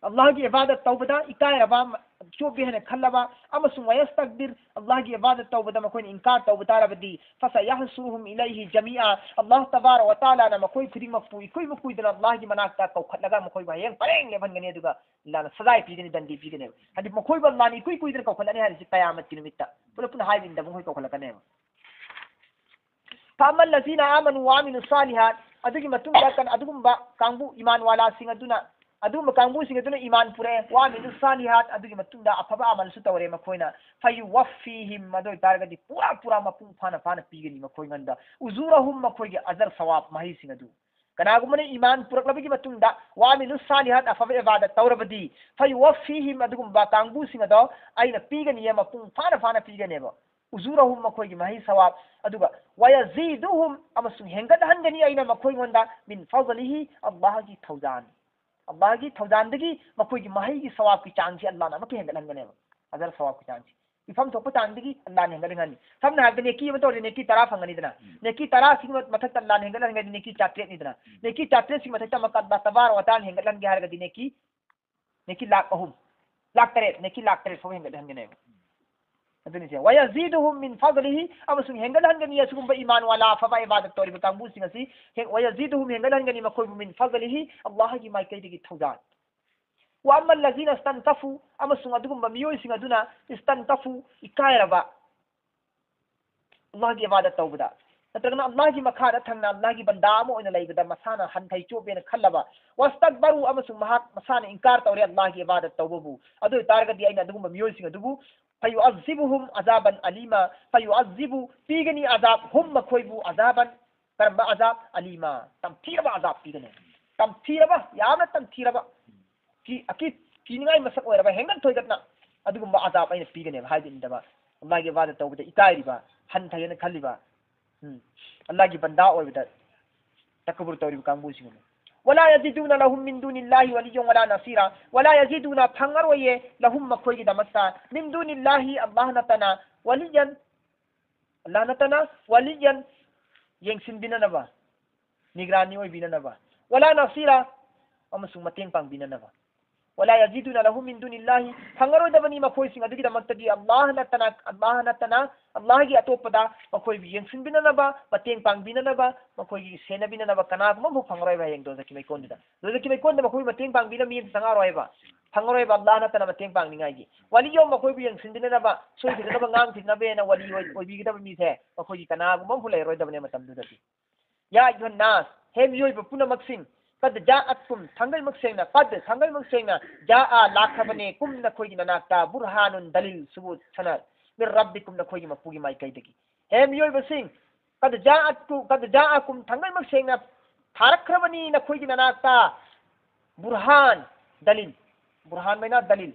ꯑꯜꯂꯥꯍꯒꯤ ꯏꯕꯥꯗꯠ ꯇꯧꯕꯗ ꯏꯀꯥꯏꯔꯕ, ꯆꯣꯞꯄꯦ ꯍꯥꯏꯅ ꯈꯜꯂꯕ, ꯑꯃꯁꯨꯡ ꯋꯌꯁꯇꯛꯕꯤꯔ, ꯑꯜꯂꯥꯍꯒꯤ ꯏꯕꯥꯗꯠ ꯇꯧꯕꯗ ꯃꯈꯣꯏꯅ ꯏꯟꯀꯥꯔ ꯇꯧꯕ ꯇꯥꯔꯕꯗꯤ, ꯐꯁꯥ ꯌꯥꯍꯁꯨꯔꯨꯍꯨꯝ ꯏꯂꯩꯍꯤ ꯖꯃꯤꯑꯥ, ꯑꯜꯂꯥꯍ ꯇꯕꯥꯔ ꯋ ꯇꯥꯂꯥꯅ ꯃꯈꯣꯏ ꯈꯨꯗꯤꯡꯃꯛꯄꯨ ꯏꯀꯨꯏ ꯃꯀꯨꯏꯗꯅ ꯑꯜꯂꯥꯍꯒꯤ ꯃꯅꯥꯛꯇ ꯀꯧꯈꯠꯂꯒ ꯃꯈꯣꯏꯕꯨ ꯍꯌꯦꯡ ꯄꯔꯦꯡ ꯂꯦꯞꯍꯟꯒꯅꯤ, ꯑꯗꯨꯒ ꯑꯜꯂꯥꯍꯅ ꯁꯖꯥꯏ ꯄꯤꯒꯅꯤ, ꯗꯟꯗꯤ ꯄꯤꯒꯅꯦꯕ꯫ ꯍꯥꯏꯗꯤ ꯃꯈꯣꯏꯕꯨ ꯑꯜꯂꯥꯍꯅ ꯏꯀꯨꯏ ꯀꯨꯏꯗꯅ ꯀꯧꯈꯠꯂꯅꯤ ꯍꯥꯏꯔꯤꯁꯤ ꯀꯌꯥꯃꯠꯀꯤ ꯅꯨꯃꯤꯠꯇ ꯄꯨꯂꯞ ꯄꯨꯟꯅ ꯍꯥꯏꯕ ꯏꯟꯗꯕ ꯃꯈꯣꯏ ꯀꯧꯈꯠꯂꯛꯀꯅꯦꯕ꯫ ꯐꯥꯃꯜ ꯂꯖꯤꯅ ꯑꯥꯃꯅꯨ ꯋꯥ ꯑꯃꯤꯅꯨ ꯁꯥꯂꯤꯍꯥꯠ, ꯑꯗꯨꯒꯤ ꯃꯇꯨꯡꯗ ꯀꯟ-, ꯑꯗꯨꯒꯨꯝꯕ ꯀꯥꯡꯕꯨ, ꯏꯃꯥꯟ ꯋꯥꯂꯥꯁꯤꯡ ꯑꯗꯨꯅ, ꯑꯗꯨꯒꯨꯝꯕ ꯀꯥꯡꯕꯨꯁꯤꯡ ꯑꯗꯨꯅ ꯏꯃꯥꯟ ꯄꯨꯔꯛꯑꯦ, ꯋꯥ ꯑꯃꯤꯅꯨ ꯁꯥꯂꯤꯍꯥꯠ, ꯑꯗꯨꯒꯤ ꯃꯇꯨꯡꯗ ꯑꯐꯕ ꯑꯃꯜꯁꯨ ꯇꯧꯔꯦ ꯃꯈꯣꯏꯅ, ꯐꯌꯨꯋꯐꯤꯍꯤꯝ, ꯑꯗꯨ ꯑꯣꯏꯇꯥꯔꯒꯗꯤ ꯄꯨꯔꯥ ꯄꯨꯔꯥ ꯃꯄꯨꯡ ꯐꯥꯅ ꯐꯥꯅ ꯄꯤꯒꯅꯤ ꯃꯈꯣꯏꯉꯣꯟꯗ, ꯎꯖꯨꯔꯍꯨꯝ, ꯃꯈꯣꯏꯒꯤ ꯑꯖꯔ ꯁꯋꯥꯕ ꯃꯍꯩꯁꯤꯡ ꯑꯗꯨ꯫ ꯀꯅꯥꯒꯨꯝꯕꯅ ꯏꯃꯥꯟ ꯄꯨꯔꯛꯂꯕꯒꯤ ꯃꯇꯨꯡꯗ ꯋꯥꯃꯤꯂꯨ ꯁꯥꯂꯤꯍꯥꯠ, ꯑꯐꯕ ꯏꯕꯥꯗꯠ ꯇꯧꯔꯕꯗꯤ, ꯐꯌꯨꯋꯥꯐꯤꯍꯤꯝ, ꯑꯗꯨꯒꯨꯝꯕ ꯀꯥꯡꯕꯨꯁꯤꯡ ꯑꯗꯣ ꯑꯩꯅ ꯄꯤꯒꯅꯤ, ꯃꯄꯨꯡ ꯐꯥꯅ ꯐꯥꯅ ꯄꯤꯒꯅꯦꯕ꯫ ꯎꯖꯨꯔꯍꯨꯝ, ꯃꯈꯣꯏꯒꯤ ꯃꯍꯩ ꯁꯋꯥꯕ, ꯑꯗꯨꯒ ꯋꯌꯖꯤꯗꯨꯍꯨꯝ, ꯑꯃꯁꯨꯡ ꯍꯦꯟꯒꯠꯍꯟꯒꯅꯤ ꯑꯩꯅ ꯃꯈꯣꯏꯉꯣꯟꯗ, ꯃꯤꯟ ꯐꯖꯂꯤꯍꯤ, ꯑꯜꯂꯥꯍꯒꯤ ꯊꯧꯖꯥꯟ, ꯑꯜꯂꯥꯍꯒꯤ ꯊꯧꯖꯥꯟꯗꯒꯤ ꯃꯈꯣꯏꯒꯤ ꯃꯍꯩꯒꯤ ꯁꯋꯥꯕꯀꯤ ꯆꯥꯡꯁꯤ ꯑꯜꯂꯥꯍꯅ ꯑꯃꯨꯛꯀ ꯍꯦꯟꯒꯠꯍꯟꯒꯅꯦꯕ꯫ ꯑꯖꯔ ꯁꯋꯥꯕꯀꯤ ꯆꯥꯡꯁꯤ ꯏꯐꯝ ꯊꯣꯛꯄ ꯆꯥꯡꯗꯒꯤ ꯑꯜꯂꯥꯍꯅ ꯍꯦꯟꯒꯠꯍꯟꯒꯅꯤ꯫ ꯁꯝꯅ ꯍꯥꯏꯔꯕꯗ ꯅꯦꯀꯤ ꯑꯃ ꯇꯧꯔꯗꯤ ꯅꯦꯀꯤ ꯇꯔꯥ ꯐꯪꯒꯅꯤꯗꯅ, ꯎꯝ꯫ ꯅꯦꯀꯤ ꯇꯔꯥꯁꯤꯒꯤ ꯃꯊꯛꯇ ꯑꯜꯂꯥꯍꯅ ꯍꯦꯟꯒꯠꯍꯟꯒꯅꯤ, ꯅꯦꯀꯤ ꯆꯥꯇ꯭ꯔꯦꯠꯅꯤꯗꯅ꯫ ꯎꯝ꯫ ꯅꯦꯀꯤ ꯆꯥꯇ꯭ꯔꯦꯠꯁꯤꯒꯤ ꯃꯊꯛꯇ ꯑꯃꯨꯛꯀ ꯑꯜꯂꯥꯍ ꯇꯕꯥꯔꯛ ꯋ ꯇꯥꯂꯥꯅ ꯍꯦꯟꯒꯠꯍꯟꯒꯦ ꯍꯥꯏꯔꯒꯗꯤ ꯅꯦꯀꯤ, ꯅꯦꯀꯤ ꯂꯥꯛ ꯑꯍꯨꯝ, ꯂꯥꯛ ꯇꯔꯦꯠ, ꯅꯦꯀꯤ ꯂꯥꯛ ꯇꯔꯦꯠ ꯐꯥꯎ ꯍꯦꯟꯒꯠꯍꯟꯒꯅꯦꯕ꯫ ꯑꯗꯨꯅꯤꯁꯦ, "ꯋꯌꯖꯤꯗꯨꯍꯨꯝ ꯃꯤꯟ ꯐꯖꯂꯤꯍꯤ", ꯑꯃꯁꯨꯡ ꯍꯦꯟꯒꯠꯍꯟꯒꯅꯤ ꯑꯁꯤꯒꯨꯝꯕ ꯏꯃꯥꯟ ꯋꯥꯂꯥ, ꯑꯐꯕ ꯏꯕꯥꯗꯠ ꯇꯧꯔꯤꯕ ꯀꯥꯡꯕꯨꯁꯤꯡ ꯑꯁꯤ, ꯍꯦ-, "ꯋꯌꯖꯤꯗꯨꯍꯨꯝ", ꯍꯦꯟꯒꯠꯍꯟꯒꯅꯤ ꯃꯈꯣꯏꯕꯨ, "ꯃꯤꯟ ꯐꯖꯂꯤꯍꯤ", ꯑꯜꯂꯥꯍꯒꯤ ꯃꯥꯏꯀꯩꯗꯒꯤ ꯊꯧꯖꯥꯜ꯫ "ꯋ ꯑꯝꯃꯜ ꯂꯖꯤꯅ ꯏꯁꯇꯟꯀꯐꯨ", ꯑꯃꯁꯨꯡ ꯑꯗꯨꯒꯨꯝꯕ ꯃꯤꯑꯣꯏꯁꯤꯡ ꯑꯗꯨꯅ, ꯏꯁꯇꯟꯀꯐꯨ, ꯏꯀꯥꯏꯔꯕ, ꯑꯜꯂꯥꯍꯒꯤ ꯏꯕꯥꯗꯠ ꯇꯧꯕꯗ, ꯅꯠꯇ꯭ꯔꯒꯅ ꯑꯜꯂꯥꯍꯒꯤ ꯃꯈꯥꯗ ꯊꯪꯅ ꯑꯜꯂꯥꯍꯒꯤ ꯕꯟꯗꯥ ꯑꯃ ꯑꯣꯏꯅ ꯂꯩꯕꯗ ꯃꯁꯥꯅ ꯍꯟꯊꯩ ꯆꯣꯞꯄꯦꯅ ꯈꯜꯂꯕ, "ꯋꯥꯁꯇꯛꯕꯔꯨ", ꯑꯃꯁꯨꯡ ꯃꯍꯥꯛ ꯃꯁꯥꯅ ꯏꯟꯀꯥꯔ ꯇꯧꯔꯦ ꯑꯜꯂꯥꯍꯒꯤ ꯏꯕꯥꯗꯠ ꯇꯧꯕꯕꯨ, ꯑꯗꯨ ꯑꯣꯏꯇꯥꯔꯒꯗꯤ ꯑꯩꯅ ꯑꯗꯨꯒꯨꯝꯕ ꯃꯤꯑꯣꯏꯁꯤꯡ ꯑꯗꯨꯕꯨ, "ꯐꯌꯨꯑꯖꯤꯕꯨꯍꯨꯝ ꯑꯖꯥꯕꯟ ꯑꯂꯤꯃ", "ꯐꯌꯨꯑꯖꯤꯕꯨ", ꯄꯤꯒꯅꯤ, "ꯑꯖꯥꯕ", "ꯍꯨꯝ", ꯃꯈꯣꯏꯕꯨ, "ꯑꯖꯥꯕꯟ", ꯀꯔꯝꯕ ꯑꯖꯥꯕ? "ꯑꯂꯤꯃ", ꯇꯝꯊꯤꯔꯕ ꯑꯖꯥꯕ ꯄꯤꯒꯅꯤ꯫ ꯇꯝꯊꯤꯔꯕ, ꯌꯥꯝꯅ ꯇꯝꯊꯤꯔꯕ, ꯀꯤ-, ꯑꯀꯤ-, ꯀꯤꯅꯤꯡꯉꯥꯏ ꯃꯁꯛ ꯑꯣꯏꯔꯕ, ꯍꯦꯟꯒꯠ ꯊꯣꯏꯒꯠꯅ ꯑꯗꯨꯒꯨꯝꯕ ꯑꯖꯥꯕ ꯑꯩꯅ ꯄꯤꯒꯅꯦꯕ, ꯍꯥꯏꯗꯤ ꯏꯟꯗꯕ, ꯑꯜꯂꯥꯍꯒꯤ ꯏꯕꯥꯗꯠ ꯇꯧꯕꯗ ꯏꯀꯥꯏꯔꯤꯕ, ꯍꯟꯊꯩꯅ ꯈꯜꯂꯤꯕ, ꯎꯝ, ꯑꯜꯂꯥꯍꯒꯤ ꯕꯟꯗꯥ ꯑꯣꯏꯕꯗ ꯇꯀꯕꯨꯔ ꯇꯧꯔꯤꯕ ꯀꯥꯡꯕꯨꯁꯤꯡ ꯑꯗꯨ꯫ "ꯋꯂꯥ ꯌꯖꯤꯗꯨꯅ ꯂꯍꯨꯝ ꯃꯤꯟ ꯗꯨꯅꯤꯜꯂꯥꯍꯤ ꯋꯂꯤꯌ꯭ꯌꯟ ꯋꯂꯥ ꯅꯁꯤꯔꯥ", "ꯋꯂꯥ ꯌꯖꯤꯗꯨꯅ", ꯐꯪꯉꯔꯣꯏꯌꯦ, "ꯂꯍꯨꯝ", ꯃꯈꯣꯏꯒꯤꯗꯃꯛꯇ, "ꯃꯤꯟ ꯗꯨꯅꯤꯜꯂꯥꯍꯤ", ꯑꯜꯂꯥꯍ ꯅꯠꯇꯅ, "ꯋꯂꯤꯌ꯭ꯌꯟ", ꯑꯜꯂꯥꯍ ꯅꯠꯇꯅ, "ꯋꯂꯤꯌ꯭ꯌꯟ", ꯌꯦꯡꯁꯤꯟꯕꯤꯅꯅꯕ, ꯅꯤꯒꯔꯥꯅꯤ ꯑꯣꯏꯕꯤꯅꯅꯕ, "ꯋꯂꯥ ꯅꯁꯤꯔꯥ", ꯑꯃꯁꯨꯡ ꯃꯇꯦꯡ ꯄꯥꯡꯕꯤꯅꯅꯕ꯫ "ꯋꯂꯥ ꯌꯖꯤꯗꯨꯅ ꯂꯍꯨꯝ ꯃꯤꯟ ꯗꯨꯅꯤꯜꯂꯥꯍꯤ", ꯐꯪꯉꯔꯣꯏꯗꯕꯅꯤ ꯃꯈꯣꯏꯁꯤꯡ ꯑꯗꯨꯒꯤꯗꯃꯛꯇꯗꯤ ꯑꯜꯂꯥꯍ ꯅꯠꯇꯅ, ꯑꯜꯂꯥꯍ ꯅꯠꯇꯅ, ꯑꯜꯂꯥꯍꯒꯤ ꯑꯇꯣꯞꯄꯗ ꯃꯈꯣꯏꯕꯨ ꯌꯦꯡꯁꯤꯟꯕꯤꯅꯅꯕ, ꯃꯇꯦꯡ ꯄꯥꯡꯕꯤꯅꯅꯕ, ꯃꯈꯣꯏꯒꯤ ꯁꯦꯟꯅꯕꯤꯅꯅꯕ ꯀꯅꯥꯒꯨꯝꯕ ꯑꯃꯐꯥꯎ ꯐꯪꯉꯔꯣꯏꯕ ꯍꯌꯦꯡ ꯗꯣꯖꯈꯀꯤ ꯃꯩꯀꯣꯟꯗꯨꯗ꯫ ꯗꯣꯖꯈꯀꯤ ꯃꯩꯀꯣꯟꯗ ꯃꯈꯣꯏꯕꯨ ꯃꯇꯦꯡ ꯄꯥꯡꯕꯤꯅꯕ ꯃꯤ ꯑꯃ ꯆꯪꯉꯛꯑꯔꯣꯏꯕ꯫ ꯐꯪꯉꯔꯣꯏꯕ ꯑꯜꯂꯥꯍ ꯅꯠꯇꯅ ꯃꯇꯦꯡ ꯄꯥꯡꯅꯤꯡꯉꯥꯏꯒꯤ꯫ ꯋꯥꯂꯤ ꯌꯧ ꯃꯈꯣꯏꯕꯨ ꯌꯦꯡꯁꯤꯟꯕꯤꯅꯅꯕ, ꯁꯣꯏꯈꯤꯗꯅꯕ ꯉꯥꯡꯈꯤꯗꯅꯕ ꯍꯦꯟꯅ ꯋꯥꯂꯤ ꯑꯣꯏ-, ꯑꯣꯏꯕꯤꯒꯗꯕ ꯃꯤꯁꯦ ꯃꯈꯣꯏꯒꯤ ꯀꯅꯥꯒꯨꯝꯕ ꯑꯃꯐꯥꯎ ꯂꯩꯔꯔꯣꯏꯗꯕꯅꯦ ꯃꯇꯝꯗꯨꯗꯗꯤ꯫ ꯌꯥ ꯑꯌꯨꯍꯟ ꯅꯥꯁ, ꯍꯦ ꯃꯤꯑꯣꯏꯕ ꯄꯨꯝꯅꯃꯛꯁꯤꯡ, ꯀꯗ ꯖꯥꯑꯠꯀꯨꯝ, ꯊꯥꯡꯒꯩꯃꯛ ꯁꯦꯡꯅ, ꯀꯗ, ꯊꯥꯡꯒꯩꯃꯛ ꯁꯦꯡꯅ, ꯖꯥꯑ, ꯂꯥꯛꯈ꯭ꯔꯕꯅꯦ, ꯀꯨꯝ, ꯅꯈꯣꯏꯒꯤ ꯅꯅꯥꯛꯇ, ꯕꯨꯔꯍꯥꯅꯨꯟ, ꯗꯂꯤꯜ, ꯁꯨꯕꯨꯠ, ꯁꯅꯗ, ꯃꯤꯟ ꯔꯕꯤꯀꯨꯝ, ꯅꯈꯣꯏꯒꯤ ꯃꯄꯨꯒꯤ ꯃꯥꯏꯀꯩꯗꯒꯤ꯫ ꯍꯦ ꯃꯤꯑꯣꯏꯕꯁꯤꯡ, ꯀꯗ ꯖꯥꯑꯠꯀꯨ-, ꯀꯗ ꯖꯥꯑꯀꯨꯝ, ꯊꯥꯡꯒꯩꯃꯛ ꯁꯦꯡꯅ ꯊꯥꯔꯛꯈ꯭ꯔꯕꯅꯤ ꯅꯈꯣꯏꯒꯤ ꯅꯅꯥꯛꯇ ꯕꯨꯔꯍꯥꯟ, ꯗꯂꯤꯜ꯫ ꯕꯨꯔꯍꯥꯟ ꯃꯩꯅ ꯗꯂꯤꯜ꯫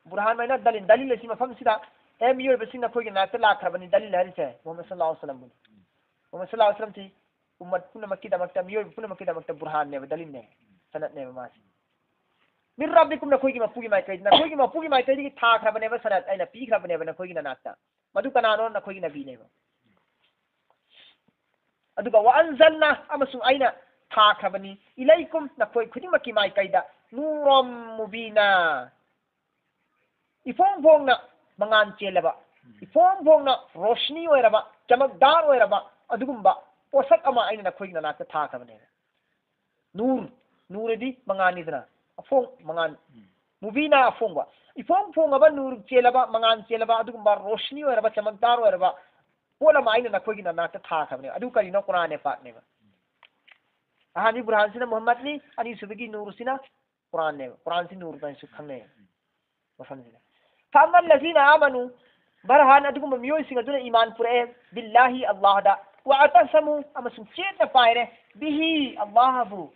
ꯕꯨꯔꯍꯥꯟ ꯃꯩꯅ ꯗꯂꯤꯜ꯫ ꯗꯂꯤꯜ ꯑꯁꯤ ꯃꯐꯝꯁꯤꯗ, "ꯑꯦ ꯃꯤꯑꯣꯏꯕꯁꯤꯡ, ꯅꯈꯣꯏꯒꯤ ꯅꯥꯛꯇ ꯂꯥꯛꯈ꯭ꯔꯕꯅꯤ", ꯗꯂꯤꯜ ꯍꯥꯏꯔꯤꯁꯦ ꯃꯨꯍꯝꯃꯗ ꯁꯜꯂꯜꯂꯥꯍꯨ ꯑꯂꯩꯍꯤ ꯋꯁꯜꯂꯝꯕꯨꯅꯤ꯫ ꯃꯨꯍꯝꯃꯗ ꯁꯜꯂꯜꯂꯥꯍꯨ ꯑꯂꯩꯍꯤ ꯋꯁꯜꯂꯝꯁꯤ ꯎꯝꯃꯠ ꯄꯨꯝꯅꯃꯛꯀꯤꯗꯃꯛꯇ, ꯃꯤꯑꯣꯏꯕ ꯄꯨꯝꯅꯃꯛꯀꯤꯗꯃꯛꯇ ꯕꯨꯔꯍꯥꯟꯅꯦꯕ, ꯗꯂꯤꯜꯅꯦꯕ, ꯁꯅꯠꯅꯦꯕ ꯃꯥꯁꯤ꯫ "ꯃꯤꯟ ꯔꯕꯤꯀꯨꯝ", ꯅꯈꯣꯏꯒꯤ ꯃꯄꯨꯒꯤ ꯃꯥꯏꯀꯩꯗ, ꯅꯈꯣꯏꯒꯤ ꯃꯄꯨꯒꯤ ꯃꯥꯏꯀꯩꯗꯒꯤ ꯊꯥꯈ꯭ꯔꯕꯅꯦꯕ, ꯁꯅꯠ ꯑꯩꯅ ꯄꯤꯈ꯭ꯔꯕꯅꯦꯕ ꯅꯈꯣꯏꯒꯤ ꯅꯅꯥꯛꯇ꯫ ꯃꯗꯨ ꯀꯅꯥꯅꯣ? ꯅꯈꯣꯏꯒꯤ ꯅꯕꯤꯅꯦꯕ꯫ ꯑꯗꯨꯒ "ꯋ ꯑꯟꯖꯜꯅꯥ", ꯑꯃꯁꯨꯡ ꯑꯩꯅ ꯊꯥꯈ꯭ꯔꯕꯅꯤ, "ꯏꯂꯩꯀꯨꯝ", ꯅꯈꯣꯏ ꯈꯨꯗꯤꯡꯃꯛꯀꯤ ꯃꯥꯏꯀꯩꯗ, "ꯅꯨꯔꯝ ꯃꯨꯕꯤꯅꯥ", ꯏꯐꯣꯡ ꯐꯣꯡꯅ ꯃꯉꯥꯜ ꯆꯦꯜꯂꯕ, ꯏꯐꯣꯡ ꯐꯣꯡꯅ ꯔꯣꯁꯅꯤ ꯑꯣꯏꯔꯕ, ꯆꯃꯛꯗꯥꯔ ꯑꯣꯏꯔꯕ ꯑꯗꯨꯒꯨꯝꯕ ꯄꯣꯠꯁꯛ ꯑꯃ ꯑꯩꯅ ꯅꯈꯣꯏꯒꯤ ꯅꯅꯥꯛꯇ ꯊꯥꯈ꯭ꯔꯕꯅꯦꯕ꯫ ꯅꯨꯔ, ꯅꯨꯔꯗꯤ ꯃꯉꯥꯜꯅꯤꯗꯅ, ꯑꯐꯣꯡ ꯃꯉꯥꯜ꯫ ꯎꯝ꯫ ꯃꯨꯕꯤꯅ ꯑꯐꯣꯡꯕ꯫ ꯏꯐꯣꯡ ꯐꯣꯡꯉꯕ, ꯅꯨꯔ ꯆꯦꯜꯂꯕ, ꯃꯉꯥꯜ ꯆꯦꯜꯂꯕ, ꯑꯗꯨꯒꯨꯝꯕ ꯔꯣꯁꯅꯤ ꯑꯣꯏꯔꯕ, ꯆꯃꯛꯗꯥꯔ ꯑꯣꯏꯔꯕ ꯄꯣꯠ ꯑꯃ ꯑꯩꯅ ꯅꯈꯣꯏꯒꯤ ꯅꯅꯥꯛꯇ ꯊꯥꯈ꯭ꯔꯕꯅꯦ꯫ ꯑꯗꯨ ꯀꯔꯤꯅꯣ? ꯀꯨꯔꯥꯟꯅꯦ ꯄꯥꯛꯅꯦꯕ꯫ ꯑꯍꯥꯟꯕꯒꯤ ꯕꯨꯔꯍꯥꯟꯁꯤꯅ ꯃꯨꯍꯝꯃꯗꯅꯤ, ꯑꯅꯤꯁꯨꯕꯒꯤ ꯅꯨꯔꯁꯤꯅ ꯀꯨꯔꯥꯟꯅꯦꯕ꯫ ꯀꯨꯔꯥꯟꯁꯤ ꯅꯨꯔ ꯀꯥꯏꯅꯁꯨ ꯈꯪꯅꯩ ꯃꯐꯝꯁꯤꯗ꯫ "ꯐꯥꯃꯜ ꯂꯖꯤꯅ ꯑꯥꯃꯅꯨ", ꯕꯔꯍꯥꯟ ꯑꯗꯨꯒꯨꯝꯕ ꯃꯤꯑꯣꯏꯁꯤꯡ ꯑꯗꯨꯅ ꯏꯃꯥꯟ ꯄꯨꯔꯛꯑꯦ, "ꯕꯤꯜꯂꯥꯍꯤ", ꯑꯜꯂꯥꯍꯗ, "ꯋ ꯑꯇꯁꯃꯨ", ꯑꯃꯁꯨꯡ ꯆꯦꯠꯅ ꯄꯥꯏꯔꯦ, "ꯕꯤꯍꯤ", ꯑꯜꯂꯥꯍꯕꯨ꯫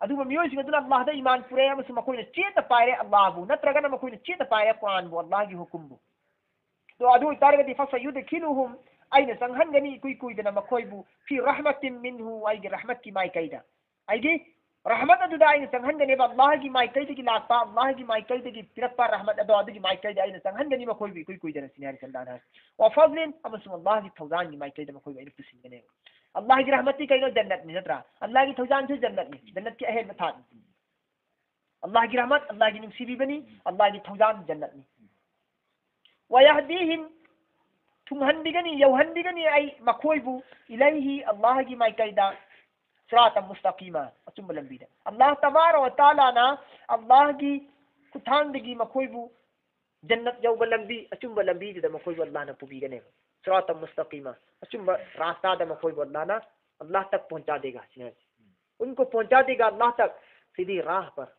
ꯑꯗꯨꯒꯨꯝꯕ ꯃꯤꯑꯣꯏꯁꯤꯡ ꯑꯗꯨꯅ ꯑꯜꯂꯥꯍꯗ ꯏꯃꯥꯟ ꯄꯨꯔꯛꯑꯦ ꯑꯃꯁꯨꯡ ꯃꯈꯣꯏꯅ ꯆꯦꯠꯅ ꯄꯥꯏꯔꯦ ꯑꯜꯂꯥꯍꯕꯨ, ꯅꯠꯇ꯭ꯔꯒꯅ ꯃꯈꯣꯏꯅ ꯆꯦꯠꯅ ꯄꯥꯏꯔꯦ ꯀꯨꯔꯥꯟꯕꯨ, ꯑꯜꯂꯥꯍꯒꯤ ꯍꯨꯀꯨꯝꯕꯨ꯫ ꯑꯗꯣ ꯑꯗꯨ ꯑꯣꯏꯇꯥꯔꯒꯗꯤ, "ꯐꯁꯌꯨꯗꯈꯤꯂꯨꯍꯨꯝ", ꯑꯩꯅ ꯆꯪꯍꯟꯒꯅꯤ ꯏꯀꯨꯏ ꯀꯨꯏꯗꯅ ꯃꯈꯣꯏꯕꯨ, "ꯐꯤ ꯔꯍꯃꯇꯤꯟ ꯃꯤꯟꯍꯨ", ꯑꯩꯒꯤ ꯔꯍꯃꯠꯀꯤ ꯃꯥꯏꯀꯩꯗ꯫ ꯑꯩꯒꯤ ꯔꯍꯃꯠ ꯑꯗꯨꯗ ꯑꯩꯅ ꯆꯪꯍꯟꯒꯅꯦꯕ, ꯑꯜꯂꯥꯍꯒꯤ ꯃꯥꯏꯀꯩꯗꯒꯤ ꯂꯥꯛꯄ, ꯑꯜꯂꯥꯍꯒꯤ ꯃꯥꯏꯀꯩꯗꯒꯤ ꯄꯤꯔꯛꯄ ꯔꯍꯃꯠ ꯑꯗꯣ, ꯑꯗꯨꯒꯤ ꯃꯥꯏꯀꯩꯗ ꯑꯩꯅ ꯆꯪꯍꯟꯒꯅꯤ ꯃꯈꯣꯏꯕꯨ ꯏꯀꯨꯏ ꯀꯨꯏꯗꯅ, ꯁꯤꯅꯤ ꯍꯥꯏꯔꯤꯁꯦ ꯑꯜꯂꯥꯍꯅ ꯍꯥꯏꯔꯤꯁꯦ꯫ "ꯋ ꯐꯖꯂꯤꯟ", ꯑꯃꯁꯨꯡ ꯑꯜꯂꯥꯍꯒꯤ ꯊꯧꯖꯥꯜꯒꯤ ꯃꯥꯏꯀꯩꯗ ꯃꯈꯣꯏꯕꯨ ꯑꯩꯅ ꯄꯨꯁꯤꯟꯒꯅꯦꯕ꯫ ꯑꯜꯂꯥꯍꯒꯤ ꯔꯍꯃꯠꯇꯤ ꯀꯩꯅꯣ? ꯖꯟꯅꯠꯅꯤ, ꯅꯠꯇ꯭ꯔꯥ? ꯑꯜꯂꯥꯍꯒꯤ ꯊꯧꯖꯥꯜꯁꯨ ꯖꯟꯅꯠꯅꯤ, ꯖꯟꯅꯠꯀꯤ ꯑꯍꯦꯟꯕ ꯊꯥꯛꯅꯤ꯫ ꯑꯜꯂꯥꯍꯒꯤ ꯔꯍꯃꯠ, ꯑꯜꯂꯥꯍꯒꯤ ꯅꯨꯡꯁꯤꯕꯤꯕꯅꯤ, ꯑꯜꯂꯥꯍꯒꯤ ꯊꯧꯖꯥꯜ ꯖꯟꯅꯠꯅꯤ꯫ "ꯋ ꯌꯍꯗꯤꯍꯤꯝ", ꯊꯨꯡꯍꯟꯕꯤꯒꯅꯤ, ꯌꯧꯍꯟꯕꯤꯒꯅꯤ ꯑꯩ ꯃꯈꯣꯏꯕꯨ, "ꯏꯂꯩꯍꯤ", ꯑꯜꯂꯥꯍꯒꯤ ꯃꯥꯏꯀꯩꯗ, "ꯁꯤꯔꯥꯇ ꯃꯨꯁꯇꯀꯤꯃ", ꯑꯆꯨꯝꯕ ꯂꯝꯕꯤꯗ꯫ ꯑꯜꯂꯥꯍ ꯇꯕꯥꯔꯛ ꯋ ꯇꯥꯂꯥꯅ ꯑꯜꯂꯥꯍꯒꯤ ꯈꯨꯠꯊꯥꯡꯗꯒꯤ ꯃꯈꯣꯏꯕꯨ ꯖꯟꯅꯠ ꯌꯧꯕ ꯂꯝꯕꯤ, ꯑꯆꯨꯝꯕ ꯂꯝꯕꯤꯗꯨꯗ ꯃꯈꯣꯏꯕꯨ ꯑꯜꯂꯥꯍꯅ ꯄꯨꯕꯤꯒꯅꯦꯕ꯫ "ꯁꯤꯔꯥꯇ ꯃꯨꯁꯇꯀꯤꯃ", ꯑꯆꯨꯝꯕ ꯔꯥꯁꯇꯥꯗ ꯃꯈꯣꯏꯕꯨ ꯑꯜꯂꯥꯍꯅ, "ꯑꯜꯂꯥꯍ ꯇꯛ ꯄꯣꯟꯆꯥ ꯗꯦꯒꯥ", ꯁꯤꯅꯤ ꯍꯥꯏꯁꯦ꯫ "ꯎꯟꯀꯣ ꯄꯣꯟꯆꯥ ꯗꯦꯒꯥ ꯑꯜꯂꯥꯍ ꯇꯛ, ꯁꯤꯗꯤ ꯔꯥꯍ ꯄꯔ"꯫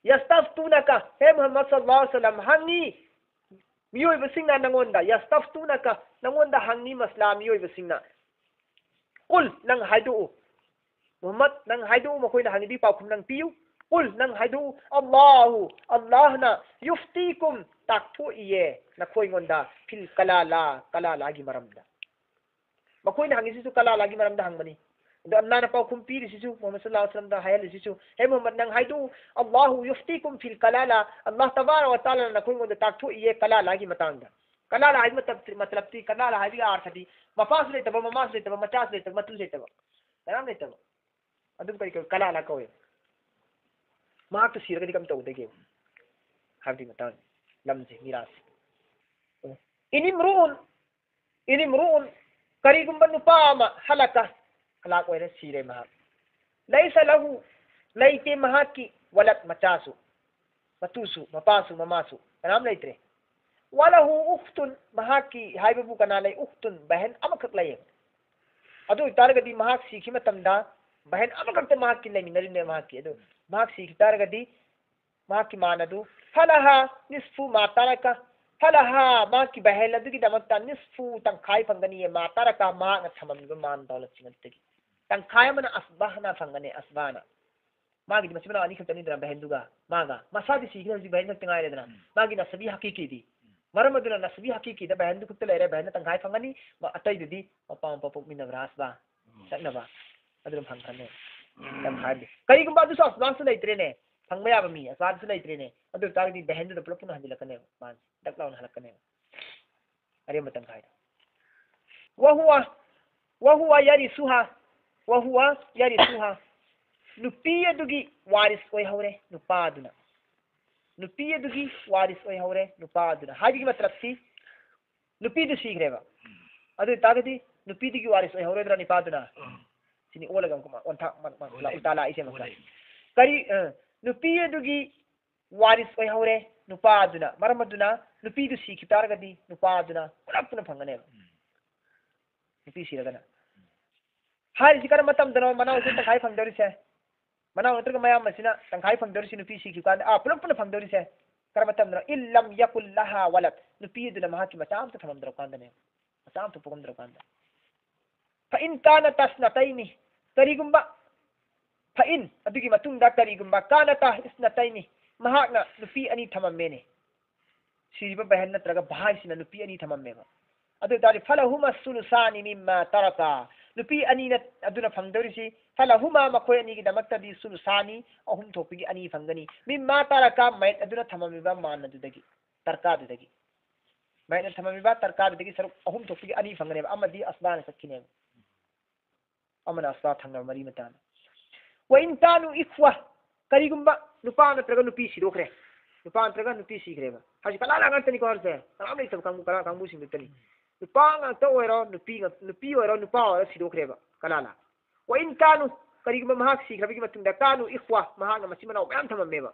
"ꯌꯁꯇꯐꯇꯨꯅꯀ", ꯍꯦ ꯃꯨꯍꯝꯃꯗ ꯁꯜꯂꯜꯂꯥꯍꯨ ꯑꯂꯩꯍꯤ ꯋꯁꯜꯂꯝ, ꯍꯪꯉꯤ ꯃꯤꯑꯣꯏꯕꯁꯤꯡꯅ ꯅꯪꯉꯣꯟꯗ, "ꯌꯁꯇꯐꯇꯨꯅꯀ", ꯅꯪꯉꯣꯟꯗ ꯍꯪꯉꯤ ꯃꯁꯂꯥ ꯃꯤꯑꯣꯏꯕꯁꯤꯡꯅ꯫ ꯀꯨꯜ, ꯅꯪ ꯍꯥꯏꯗꯣꯛꯎ꯫ ꯃꯨꯍꯝꯃꯗ, ꯅꯪ ꯍꯥꯏꯗꯣꯛꯎ, ꯃꯈꯣꯏꯅ ꯍꯪꯉꯤꯗꯨꯒꯤ ꯄꯥꯎꯈꯨꯝ ꯅꯪ ꯄꯤꯌꯨ꯫ ꯀꯨꯜ, ꯅꯪ ꯍꯥꯏꯗꯣꯛꯎ, ꯑꯜꯂꯥꯍꯨ, ꯑꯜꯂꯥꯍꯅ ꯌꯨꯐꯇꯤꯀꯨꯝ, ꯇꯥꯛꯊꯣꯛꯏꯌꯦ ꯅꯈꯣꯏꯉꯣꯟꯗ, ꯐꯤꯜ ꯀꯂꯥꯂꯥ, ꯀꯂꯥꯂꯥꯒꯤ ꯃꯔꯝꯗ꯫ ꯃꯈꯣꯏꯅ ꯍꯪꯉꯤꯁꯤꯁꯨ ꯀꯂꯥꯂꯥꯒꯤ ꯃꯔꯝꯗ ꯍꯪꯕꯅꯤ꯫ ꯑꯗꯣ ꯑꯜꯂꯥꯍꯅ ꯄꯥꯎꯈꯨꯝ ꯄꯤꯔꯤꯁꯤꯁꯨ, ꯃꯨꯍꯝꯃꯗ ꯁꯜꯂꯜꯂꯥꯍꯨ ꯑꯂꯩꯍꯤ ꯋꯥꯁꯜꯂꯝꯗ ꯍꯥꯏꯍꯜꯂꯤꯁꯤꯁꯨ, "ꯍꯦ ꯃꯨꯍꯝꯃꯗ, ꯅꯪ ꯍꯥꯏꯗꯣꯛꯎ, ꯑꯜꯂꯥꯍꯨ ꯌꯨꯐꯇꯤꯀꯨꯝ ꯐꯤꯜ ꯀꯂꯥꯂꯥ, ꯑꯜꯂꯥꯍ ꯇꯕꯥꯔꯛ ꯋ ꯇꯥꯂꯥꯅ ꯅꯈꯣꯏꯉꯣꯟꯗ ꯇꯥꯛꯊꯣꯛꯏꯌꯦ ꯀꯂꯥꯂꯥꯒꯤ ꯃꯇꯥꯡꯗ"꯫ ꯀꯂꯥꯂꯥ ꯍꯥꯏꯕ ꯃꯇꯝ-, ꯃꯇꯂꯕꯇꯤ, ꯀꯂꯥꯂꯥ ꯍꯥꯏꯕꯒꯤ ꯑꯥꯔꯊꯗꯤ ꯃꯄꯥꯁꯨ ꯂꯩꯇꯕ, ꯃꯃꯥꯁꯨ ꯂꯩꯇꯕ, ꯃꯆꯥꯁꯨ ꯂꯩꯇꯕ, ꯃꯇꯨꯁꯨ ꯂꯩꯇꯕ, ꯀꯅꯥꯝ ꯂꯩꯇꯕ꯫ ꯑꯗꯨꯝ ꯀꯔꯤ ꯀꯧꯏ? ꯀꯂꯥꯂꯥ ꯀꯧꯏ꯫ ꯃꯍꯥꯛꯇꯨ ꯁꯤꯔꯒꯗꯤ ꯀꯝ ꯇꯧꯒꯗꯒꯦ ꯍꯥꯏꯕꯒꯤ ꯃꯇꯥꯡ, ꯂꯝꯁꯦ, ꯃꯤꯔꯥꯁ꯫ ꯏꯅꯤꯝꯔꯨꯎꯟ, ꯏꯅꯤꯝꯔꯨꯎꯟ, ꯀꯔꯤꯒꯨꯝꯕ ꯅꯨꯄꯥ ꯑꯃ, ꯍꯂꯀ, ꯍꯂꯥꯛ ꯑꯣꯏꯔꯦ, ꯁꯤꯔꯦ ꯃꯍꯥꯛ꯫ ꯂꯩꯁ ꯂꯍꯨ, ꯂꯩꯇꯦ ꯃꯍꯥꯛꯀꯤ, ꯋꯂꯗ, ꯃꯆꯥꯁꯨ, ꯃꯇꯨꯁꯨ, ꯃꯄꯥꯁꯨ, ꯃꯃꯥꯁꯨ, ꯀꯅꯥꯝ ꯂꯩꯇ꯭ꯔꯦ꯫ ꯋꯂꯍꯨ ꯎꯈ꯭ꯇꯨꯟ, ꯃꯍꯥꯛꯀꯤ ꯍꯥꯏꯕꯕꯨ ꯀꯅꯥ ꯂꯩ? ꯎꯈ꯭ꯇꯨꯟ, ꯕꯍꯟ ꯑꯃꯈꯛ ꯂꯩꯌꯦ꯫ ꯑꯗꯨ ꯑꯣꯏꯇꯥꯔꯒꯗꯤ ꯃꯍꯥꯛ ꯁꯤꯈꯤꯕ ꯃꯇꯝꯗ ꯕꯍꯟ ꯑꯃꯈꯛꯇ ꯃꯍꯥꯛꯀꯤ ꯂꯩꯃꯤꯟꯅꯔꯤꯕꯅꯦ ꯃꯍꯥꯛꯀꯤ꯫ ꯑꯗꯨ ꯃꯍꯥꯛ ꯁꯤꯈꯤ ꯇꯥꯔꯒꯗꯤ ꯃꯍꯥꯛꯀꯤ ꯃꯥꯟ ꯑꯗꯨ ꯐꯂꯍꯥ ꯅꯤꯁꯐꯨ ꯃꯥ ꯇꯔꯀ, ꯐꯂꯍꯥ, ꯃꯍꯥꯛꯀꯤ ꯕꯍꯟ ꯑꯗꯨꯒꯤꯗꯃꯛꯇ ꯅꯤꯁꯐꯨ, ꯇꯪꯈꯥꯏ ꯐꯪꯒꯅꯤꯌꯦ, ꯃꯥ ꯇꯔꯀ, ꯃꯍꯥꯛꯅ ꯊꯝꯃꯝꯃꯤꯕ ꯃꯥꯟ ꯗꯧꯂꯠꯁꯤꯡ ꯑꯗꯨꯗꯒꯤ ꯇꯪꯈꯥꯏ ꯑꯃꯅ ꯑꯁꯕꯥꯍꯅ ꯐꯪꯒꯅꯤ, ꯑꯁꯕꯥꯍꯅ꯫ ꯃꯥꯒꯤꯗꯤ ꯃꯆꯤꯟ ꯃꯅꯥꯎ ꯑꯅꯤ ꯈꯛꯇꯅꯤꯗꯅ, ꯕꯍꯟꯗꯨꯒ ꯃꯥꯒ꯫ ꯃꯁꯥꯗꯤ ꯁꯤꯈ꯭ꯔꯦ, ꯍꯧꯖꯤꯛ ꯕꯍꯟ ꯈꯛꯇ ꯉꯥꯏꯔꯦꯗꯅ꯫ ꯎꯝ꯫ ꯃꯥꯒꯤ ꯅꯁꯕꯤ ꯍꯀꯤꯀꯤꯗꯤ꯫ ꯎꯝ꯫ ꯃꯔꯝ ꯑꯗꯨꯅ ꯅꯁꯕꯤ ꯍꯀꯤꯀꯤꯗ ꯕꯍꯟꯗꯨ ꯈꯛꯇ ꯂꯩꯔꯦ, ꯕꯍꯟꯗ ꯇꯪꯈꯥꯏ ꯐꯪꯒꯅꯤ, ꯃ-, ꯑꯇꯩꯗꯨꯗꯤ ꯃꯄꯥ ꯃꯄꯥ ꯄꯣꯛꯃꯤꯟꯅꯕ꯭ꯔꯥ, ꯑꯁꯕꯥ? ꯎꯝ꯫ ꯆꯠꯅꯕ꯫ ꯑꯗꯨꯅ ꯐꯪꯈ꯭ꯔꯅꯤ꯫ ꯎꯝ꯫ ꯇꯪꯈꯥꯏꯗꯤ꯫ ꯀꯔꯤꯒꯨꯝꯕ ꯑꯗꯨꯁꯨ ꯑꯁꯕꯥꯁꯨ ꯂꯩꯇ꯭ꯔꯦꯅꯦ, ꯐꯪꯕ ꯌꯥꯕ ꯃꯤ, ꯑꯁꯕꯥꯁꯨ ꯂꯩꯇ꯭ꯔꯦꯅꯦ꯫ ꯑꯗꯨ ꯑꯣꯏꯇꯥꯔꯒꯗꯤ ꯕꯍꯟꯗꯨꯗ ꯄꯨꯂꯞ ꯄꯨꯟꯅ ꯍꯟꯖꯤꯜꯂꯛꯀꯅꯦꯕ, ꯃꯥꯁꯦ ꯗꯛ ꯂꯥꯎꯅ ꯍꯜꯂꯛꯀꯅꯦꯕ꯫ ꯑꯔꯦꯝꯕ ꯇꯪꯈꯥꯏꯗꯣ꯫ ꯋꯍꯨꯋ, ꯋꯍꯨꯋ ꯌꯔꯤꯁꯨꯍꯥ, ꯋꯍꯨꯋ ꯌꯔꯤꯁꯨꯍꯥ꯫ ꯅꯨꯄꯤ ꯑꯗꯨꯒꯤ ꯋꯥꯔꯤꯁ ꯑꯣꯏꯍꯧꯔꯦ ꯅꯨꯄꯥꯗꯨꯅ꯫ ꯅꯨꯄꯤ ꯑꯗꯨꯒꯤ ꯋꯥꯔꯤꯁ ꯑꯣꯏꯍꯧꯔꯦ ꯅꯨꯄꯥꯗꯨꯅ꯫ ꯍꯥꯏꯕꯒꯤ ꯃꯇꯂꯕꯇꯤ ꯅꯨꯄꯤꯗꯨ ꯁꯤꯈ꯭ꯔꯦꯕ꯫ ꯑꯗꯨ ꯑꯣꯏꯇꯥꯔꯒꯗꯤ ꯅꯨꯄꯤꯗꯨꯒꯤ ꯋꯥꯔꯤꯁ ꯑꯣꯏꯍꯧꯔꯣꯏꯗ꯭ꯔꯥ ꯅꯨꯄꯥꯗꯨꯅ? ꯁꯤꯅꯤ ꯑꯣꯜꯂꯒ ꯑꯃꯨꯛ ꯑꯣꯟꯊꯥ-, ꯃ-, ꯃ-, ꯑꯣꯜꯂꯦ꯫ ꯎꯜꯇꯥ ꯂꯥꯛꯏꯁꯦ ꯑꯃꯨꯛꯀ꯫ ꯑꯣꯜꯂꯦ꯫ ꯀꯔꯤ, ꯑ, ꯅꯨꯄꯤ ꯑꯗꯨꯒꯤ ꯋꯥꯔꯤꯁ ꯑꯣꯏꯍꯧꯔꯦ ꯅꯨꯄꯥ ꯑꯗꯨꯅ꯫ ꯃꯔꯝ ꯑꯗꯨꯅ ꯅꯨꯄꯤꯗꯨ ꯁꯤꯈꯤꯕ ꯇꯥꯔꯒꯗꯤ ꯅꯨꯄꯥ ꯑꯗꯨꯅ ꯄꯨꯂꯞ ꯄꯨꯟꯅ ꯐꯪꯒꯅꯦꯕ꯫ ꯎꯝ꯫ ꯅꯨꯄꯤ ꯁꯤꯔꯒꯅ꯫ ꯍꯥꯏꯔꯤꯁꯤ ꯀꯔꯝꯕ ꯃꯇꯝꯗꯅꯣ ꯃꯅꯥꯎꯁꯤ ꯇꯪꯈꯥꯏ ꯐꯪꯗꯧꯔꯤꯁꯦ? ꯃꯅꯥꯎ ꯅꯠꯇ꯭ꯔꯒ ꯃꯌꯥꯝꯕꯁꯤꯅ ꯇꯪꯈꯥꯏ ꯐꯪꯗꯧꯔꯤꯁꯤ ꯅꯨꯄꯤ ꯁꯤꯈꯤꯕ ꯀꯥꯟꯗ, ꯑꯥ, ꯄꯨꯂꯞ ꯄꯨꯟꯅ ꯐꯪꯗꯧꯔꯤꯁꯦ ꯀꯔꯝꯕ ꯃꯇꯝꯗꯅꯣ? ꯏꯜ ꯂꯝ ꯌꯀꯨꯜ ꯂꯍꯥ ꯋꯂꯗ꯫ ꯅꯨꯄꯤ ꯑꯗꯨꯅ ꯃꯍꯥꯛꯀꯤ ꯃꯆꯥ ꯑꯝꯇ ꯊꯝꯃꯝꯗ꯭ꯔꯀꯥꯟꯗꯅꯦ꯫ ꯃꯆꯥ ꯑꯝꯇ ꯄꯣꯛꯑꯝꯗ꯭ꯔꯀꯥꯟꯗ꯫ فإن كانتا اثنتين, ꯀꯔꯤꯒꯨꯝꯕ, فإن, ꯑꯗꯨꯒꯤ ꯃꯇꯨꯡꯗ ꯀꯔꯤꯒꯨꯝꯕ, كانتا اثنتين, ꯃꯍꯥꯛꯅ ꯅꯨꯄꯤ ꯑꯅꯤ ꯊꯝꯃꯝꯃꯦꯅꯦ꯫ ꯁꯤꯔꯤꯕ ꯕꯍꯟ ꯅꯠꯇ꯭ꯔꯒ ꯚꯥꯏꯁꯤꯅ ꯅꯨꯄꯤ ꯑꯅꯤ ꯊꯝꯃꯝꯃꯦꯕ꯫ ꯑꯗꯨ ꯑꯣꯏꯇꯥꯔꯗꯤ فلهما الثلثان مما ترك, ꯅꯨꯄꯤ ꯑꯅꯤꯅ ꯑꯗꯨꯅ ꯐꯪꯗꯧꯔꯤꯁꯤ, فلهما, ꯃꯈꯣꯏ ꯑꯅꯤꯒꯤꯗꯃꯛꯇꯗꯤ, ثلثان, ꯑꯍꯨꯝ ꯊꯣꯛꯄꯒꯤ ꯑꯅꯤ ꯐꯪꯒꯅꯤ, مما ترك, ꯃꯌꯦꯛ ꯑꯗꯨꯅ ꯊꯝꯃꯝꯃꯤꯕ ꯃꯥꯟ ꯑꯗꯨꯗꯒꯤ, ꯇꯔꯀꯥꯗꯨꯗꯒꯤ, ꯃꯌꯦꯛꯅ ꯊꯝꯃꯝꯃꯤꯕ ꯇꯔꯀꯥꯗꯨꯗꯒꯤ ꯁꯔꯨꯛ ꯑꯍꯨꯝ ꯊꯣꯛꯄꯒꯤ ꯑꯅꯤ ꯐꯪꯒꯅꯦꯕ, ꯑꯃꯗꯤ ꯑꯁꯂꯥꯅ ꯆꯠꯈꯤꯅꯦꯕ, ꯑꯃꯅ ꯑꯁꯂꯥ ꯊꯪꯅꯕ ꯃꯔꯤ ꯃꯇꯥꯅ꯫ وإن كانوا إخوة, ꯀꯔꯤꯒꯨꯝꯕ ꯅꯨꯄꯥ ꯅꯠꯇ꯭ꯔꯒ ꯅꯨꯄꯤ ꯁꯤꯗꯣꯛꯈ꯭ꯔꯦ, ꯅꯨꯄꯥ ꯅꯠꯇ꯭ꯔꯒ ꯅꯨꯄꯤ ꯁꯤꯈ꯭ꯔꯦꯕ, ꯍꯧꯖꯤꯛ ꯀꯂꯥꯂꯥ ꯉꯥꯛꯇꯅꯤꯀꯣ ꯍꯥꯏꯔꯤꯁꯦ, ꯀꯅꯥꯝ ꯂꯩꯇꯕ ꯀꯥꯡꯕꯨ, ꯀꯂꯥ ꯀꯥꯡꯕꯨꯁꯤꯡꯗꯨꯇꯅꯤ꯫ ꯅꯨꯄꯥ ꯉꯥꯛꯇ ꯑꯣꯏꯔꯣ, ꯅꯨꯄꯤ ꯉꯥꯛ-, ꯅꯨꯄꯤ ꯑꯣꯏꯔꯣ, ꯅꯨꯄꯥ ꯑꯣꯏꯔꯣ, ꯁꯤꯗꯣꯛꯈ꯭ꯔꯦꯕ ꯀꯂꯥꯂꯥ꯫ وإن كانوا, ꯀꯔꯤꯒꯨꯝꯕ ꯃꯍꯥꯛ ꯁꯤꯈ꯭ꯔꯕꯒꯤ ꯃꯇꯨꯡꯗ, كانوا إخوة, ꯃꯍꯥꯛꯅ ꯃꯆꯤꯟ ꯃꯅꯥꯎ ꯃꯌꯥꯝ ꯊꯝꯃꯝꯃꯦꯕ,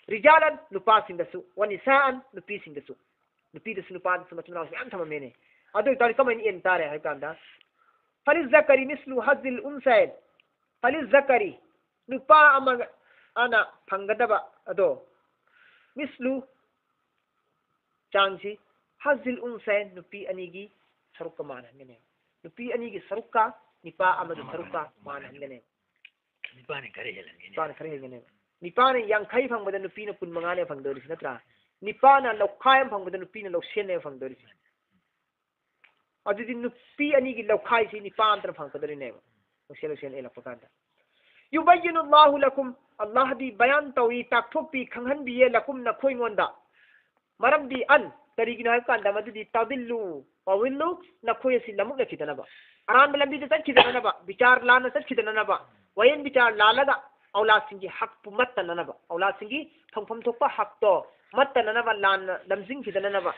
رجالا, ꯅꯨꯄꯥꯁꯤꯡꯗꯁꯨ, ونساء, ꯅꯨꯄꯤꯁꯤꯡꯗꯁꯨ, ꯅꯨꯄꯤꯗꯁꯨ ꯅꯨꯄꯥꯗꯁꯨ ꯃꯆꯤꯟ ꯃꯅꯥꯎ ꯃꯌꯥꯝ ꯊꯝꯃꯝꯃꯦꯅꯦ꯫ ꯑꯗꯨ ꯑꯣꯏꯇꯥꯔꯗꯤ ꯀꯃꯥꯏꯅ ꯌꯦꯟ ꯇꯥꯔꯦ ꯍꯥꯏꯕ ꯀꯥꯟꯗ, فللذكر مثل حظ الأنثيين, فللذكر, ꯅꯨꯄꯥ ꯑꯃ, ꯑꯅ ꯐꯪꯒꯗꯕ ꯑꯗꯣ, مثل, ꯆꯥꯡꯁꯤ, حظ الأنثيين, ꯅꯨꯄꯤ ꯑꯅꯤꯒꯤ ꯁꯔꯨꯛꯀ ꯃꯥꯟꯅꯍꯟꯒꯅꯦꯕ꯫ ꯅꯨꯄꯤ ꯑꯅꯤꯒꯤ ꯁꯔꯨꯛꯀ ꯅꯨꯄꯥ ꯑꯃꯒꯤ ꯁꯔꯨꯛꯀ ꯃꯥꯟꯅꯍꯟꯒꯅꯦꯕ꯫ ꯅꯨꯄꯥꯅ ꯈꯔ ꯍꯦꯜꯂꯝꯒꯅꯤ꯫ ꯅꯨꯄꯥꯅ ꯈꯔ ꯍꯦꯟꯒꯅꯦꯕ꯫ ꯅꯨꯄꯥꯅ ꯌꯥꯡꯈꯩ ꯐꯪꯕꯗ ꯅꯨꯄꯤꯅ ꯀꯨꯟ ꯃꯉꯥꯅꯦ ꯐꯪꯗꯧꯔꯤꯁꯤ, ꯅꯠꯇ꯭ꯔꯥ? ꯅꯨꯄꯥꯅ ꯂꯧꯈꯥꯏ ꯑꯃ ꯐꯪꯕꯗ ꯅꯨꯄꯤꯅ ꯂꯧꯁꯦꯟꯅꯦ ꯐꯪꯗꯧꯔꯤꯁꯤ꯫ ꯑꯗꯨꯗꯤ ꯅꯨꯄꯤ ꯑꯅꯤꯒꯤ ꯂꯧꯈꯥꯏꯁꯤ ꯅꯨꯄꯥ ꯑꯃꯇꯅ ꯐꯪꯉꯛꯀꯗꯧꯔꯤꯅꯦꯕ, ꯂꯧꯁꯦꯟ ꯂꯧꯁꯦꯟ ꯏꯜꯂꯛꯄ ꯀꯥꯟꯗ꯫ يبين الله لكم, ꯑꯜꯂꯥꯍꯗꯤ ꯕꯌꯥꯟ ꯇꯧꯏ, ꯇꯥꯛꯊꯣꯛꯄꯤ, ꯈꯪꯍꯟꯕꯤꯌꯦ, لكم, ꯅꯈꯣꯏꯉꯣꯟꯗ꯫ ꯃꯔꯝꯗꯤ, أن, ꯀꯔꯤꯒꯤꯅꯣ ꯍꯥꯏꯕ ꯀꯥꯟꯗ ꯃꯗꯨꯗꯤ, تضلوا, تضلوا, ꯅꯈꯣꯏ ꯑꯁꯤ ꯂꯃꯨꯛꯅꯈꯤꯗꯅꯕ, ꯑꯔꯥꯟꯕ ꯂꯝꯕꯤꯗ ꯆꯠꯈꯤꯗꯅꯅꯕ, ꯕꯤꯆꯥꯔ ꯂꯥꯟꯅ ꯆꯠꯈꯤꯗꯅꯅꯕ, ꯋꯥꯌꯦꯟ ꯕꯤꯆꯥꯔ ꯂꯥꯜꯂꯒ ꯑꯧꯂꯥꯗꯁꯤꯡꯒꯤ ꯍꯛꯄꯨ ꯃꯠꯇꯅꯅꯕ, ꯑꯧꯂꯥꯗꯁꯤꯡꯒꯤ ꯐꯪꯐꯝ ꯊꯣꯛꯄ ꯍꯛꯇꯣ ꯃꯠꯇꯅꯅꯕ, ꯂꯥꯟꯅ ꯂꯝꯖꯤꯡꯈꯤꯗꯅꯅꯕ,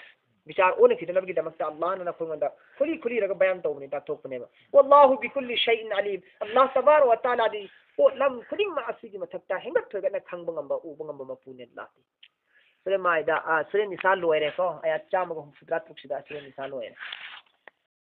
ꯕꯤꯆꯥꯔ ꯑꯣꯟꯅꯈꯤꯗꯅꯕꯒꯤꯗꯃꯛꯇ ꯑꯜꯂꯥꯍꯅ ꯅꯈꯣꯏꯉꯣꯟꯗ ꯈꯨꯂꯤ ꯈꯨꯂꯤꯔꯒ ꯕꯌꯥꯟ ꯇꯧꯕꯅꯤ, ꯇꯥꯛꯊꯣꯛꯄꯅꯦꯕ꯫ والله بكل شيء عليم, ꯑꯜꯂꯥꯍ ꯇꯕꯥꯔꯛ ꯋ ꯇꯥꯂꯥꯗꯤ ꯄꯣꯠꯂꯝ ꯈꯨꯗꯤꯡꯃꯛ ꯑꯁꯤꯒꯤ ꯃꯊꯛꯇ ꯍꯦꯟꯒꯠ ꯊꯣꯏꯒꯠꯅ ꯈꯪꯕ ꯉꯝꯕ, ꯎꯕ ꯉꯝꯕ ꯃꯄꯨꯅꯤ ꯑꯜꯂꯥꯍꯗꯤ꯫ ꯁꯨꯔꯦ ꯃꯥꯏꯗꯥ, ꯑ, ꯁꯨꯔꯦ ꯅꯤꯁꯥ ꯂꯣꯏꯔꯦꯀꯣ, ꯑꯌꯥꯠ ꯆꯥꯝꯃꯒ ꯍꯨꯝꯐꯨꯇꯔꯥ ꯇꯔꯨꯛꯁꯤꯗ ꯁꯨꯔꯦ ꯅꯤꯁꯥ ꯂꯣꯏꯔꯦ꯫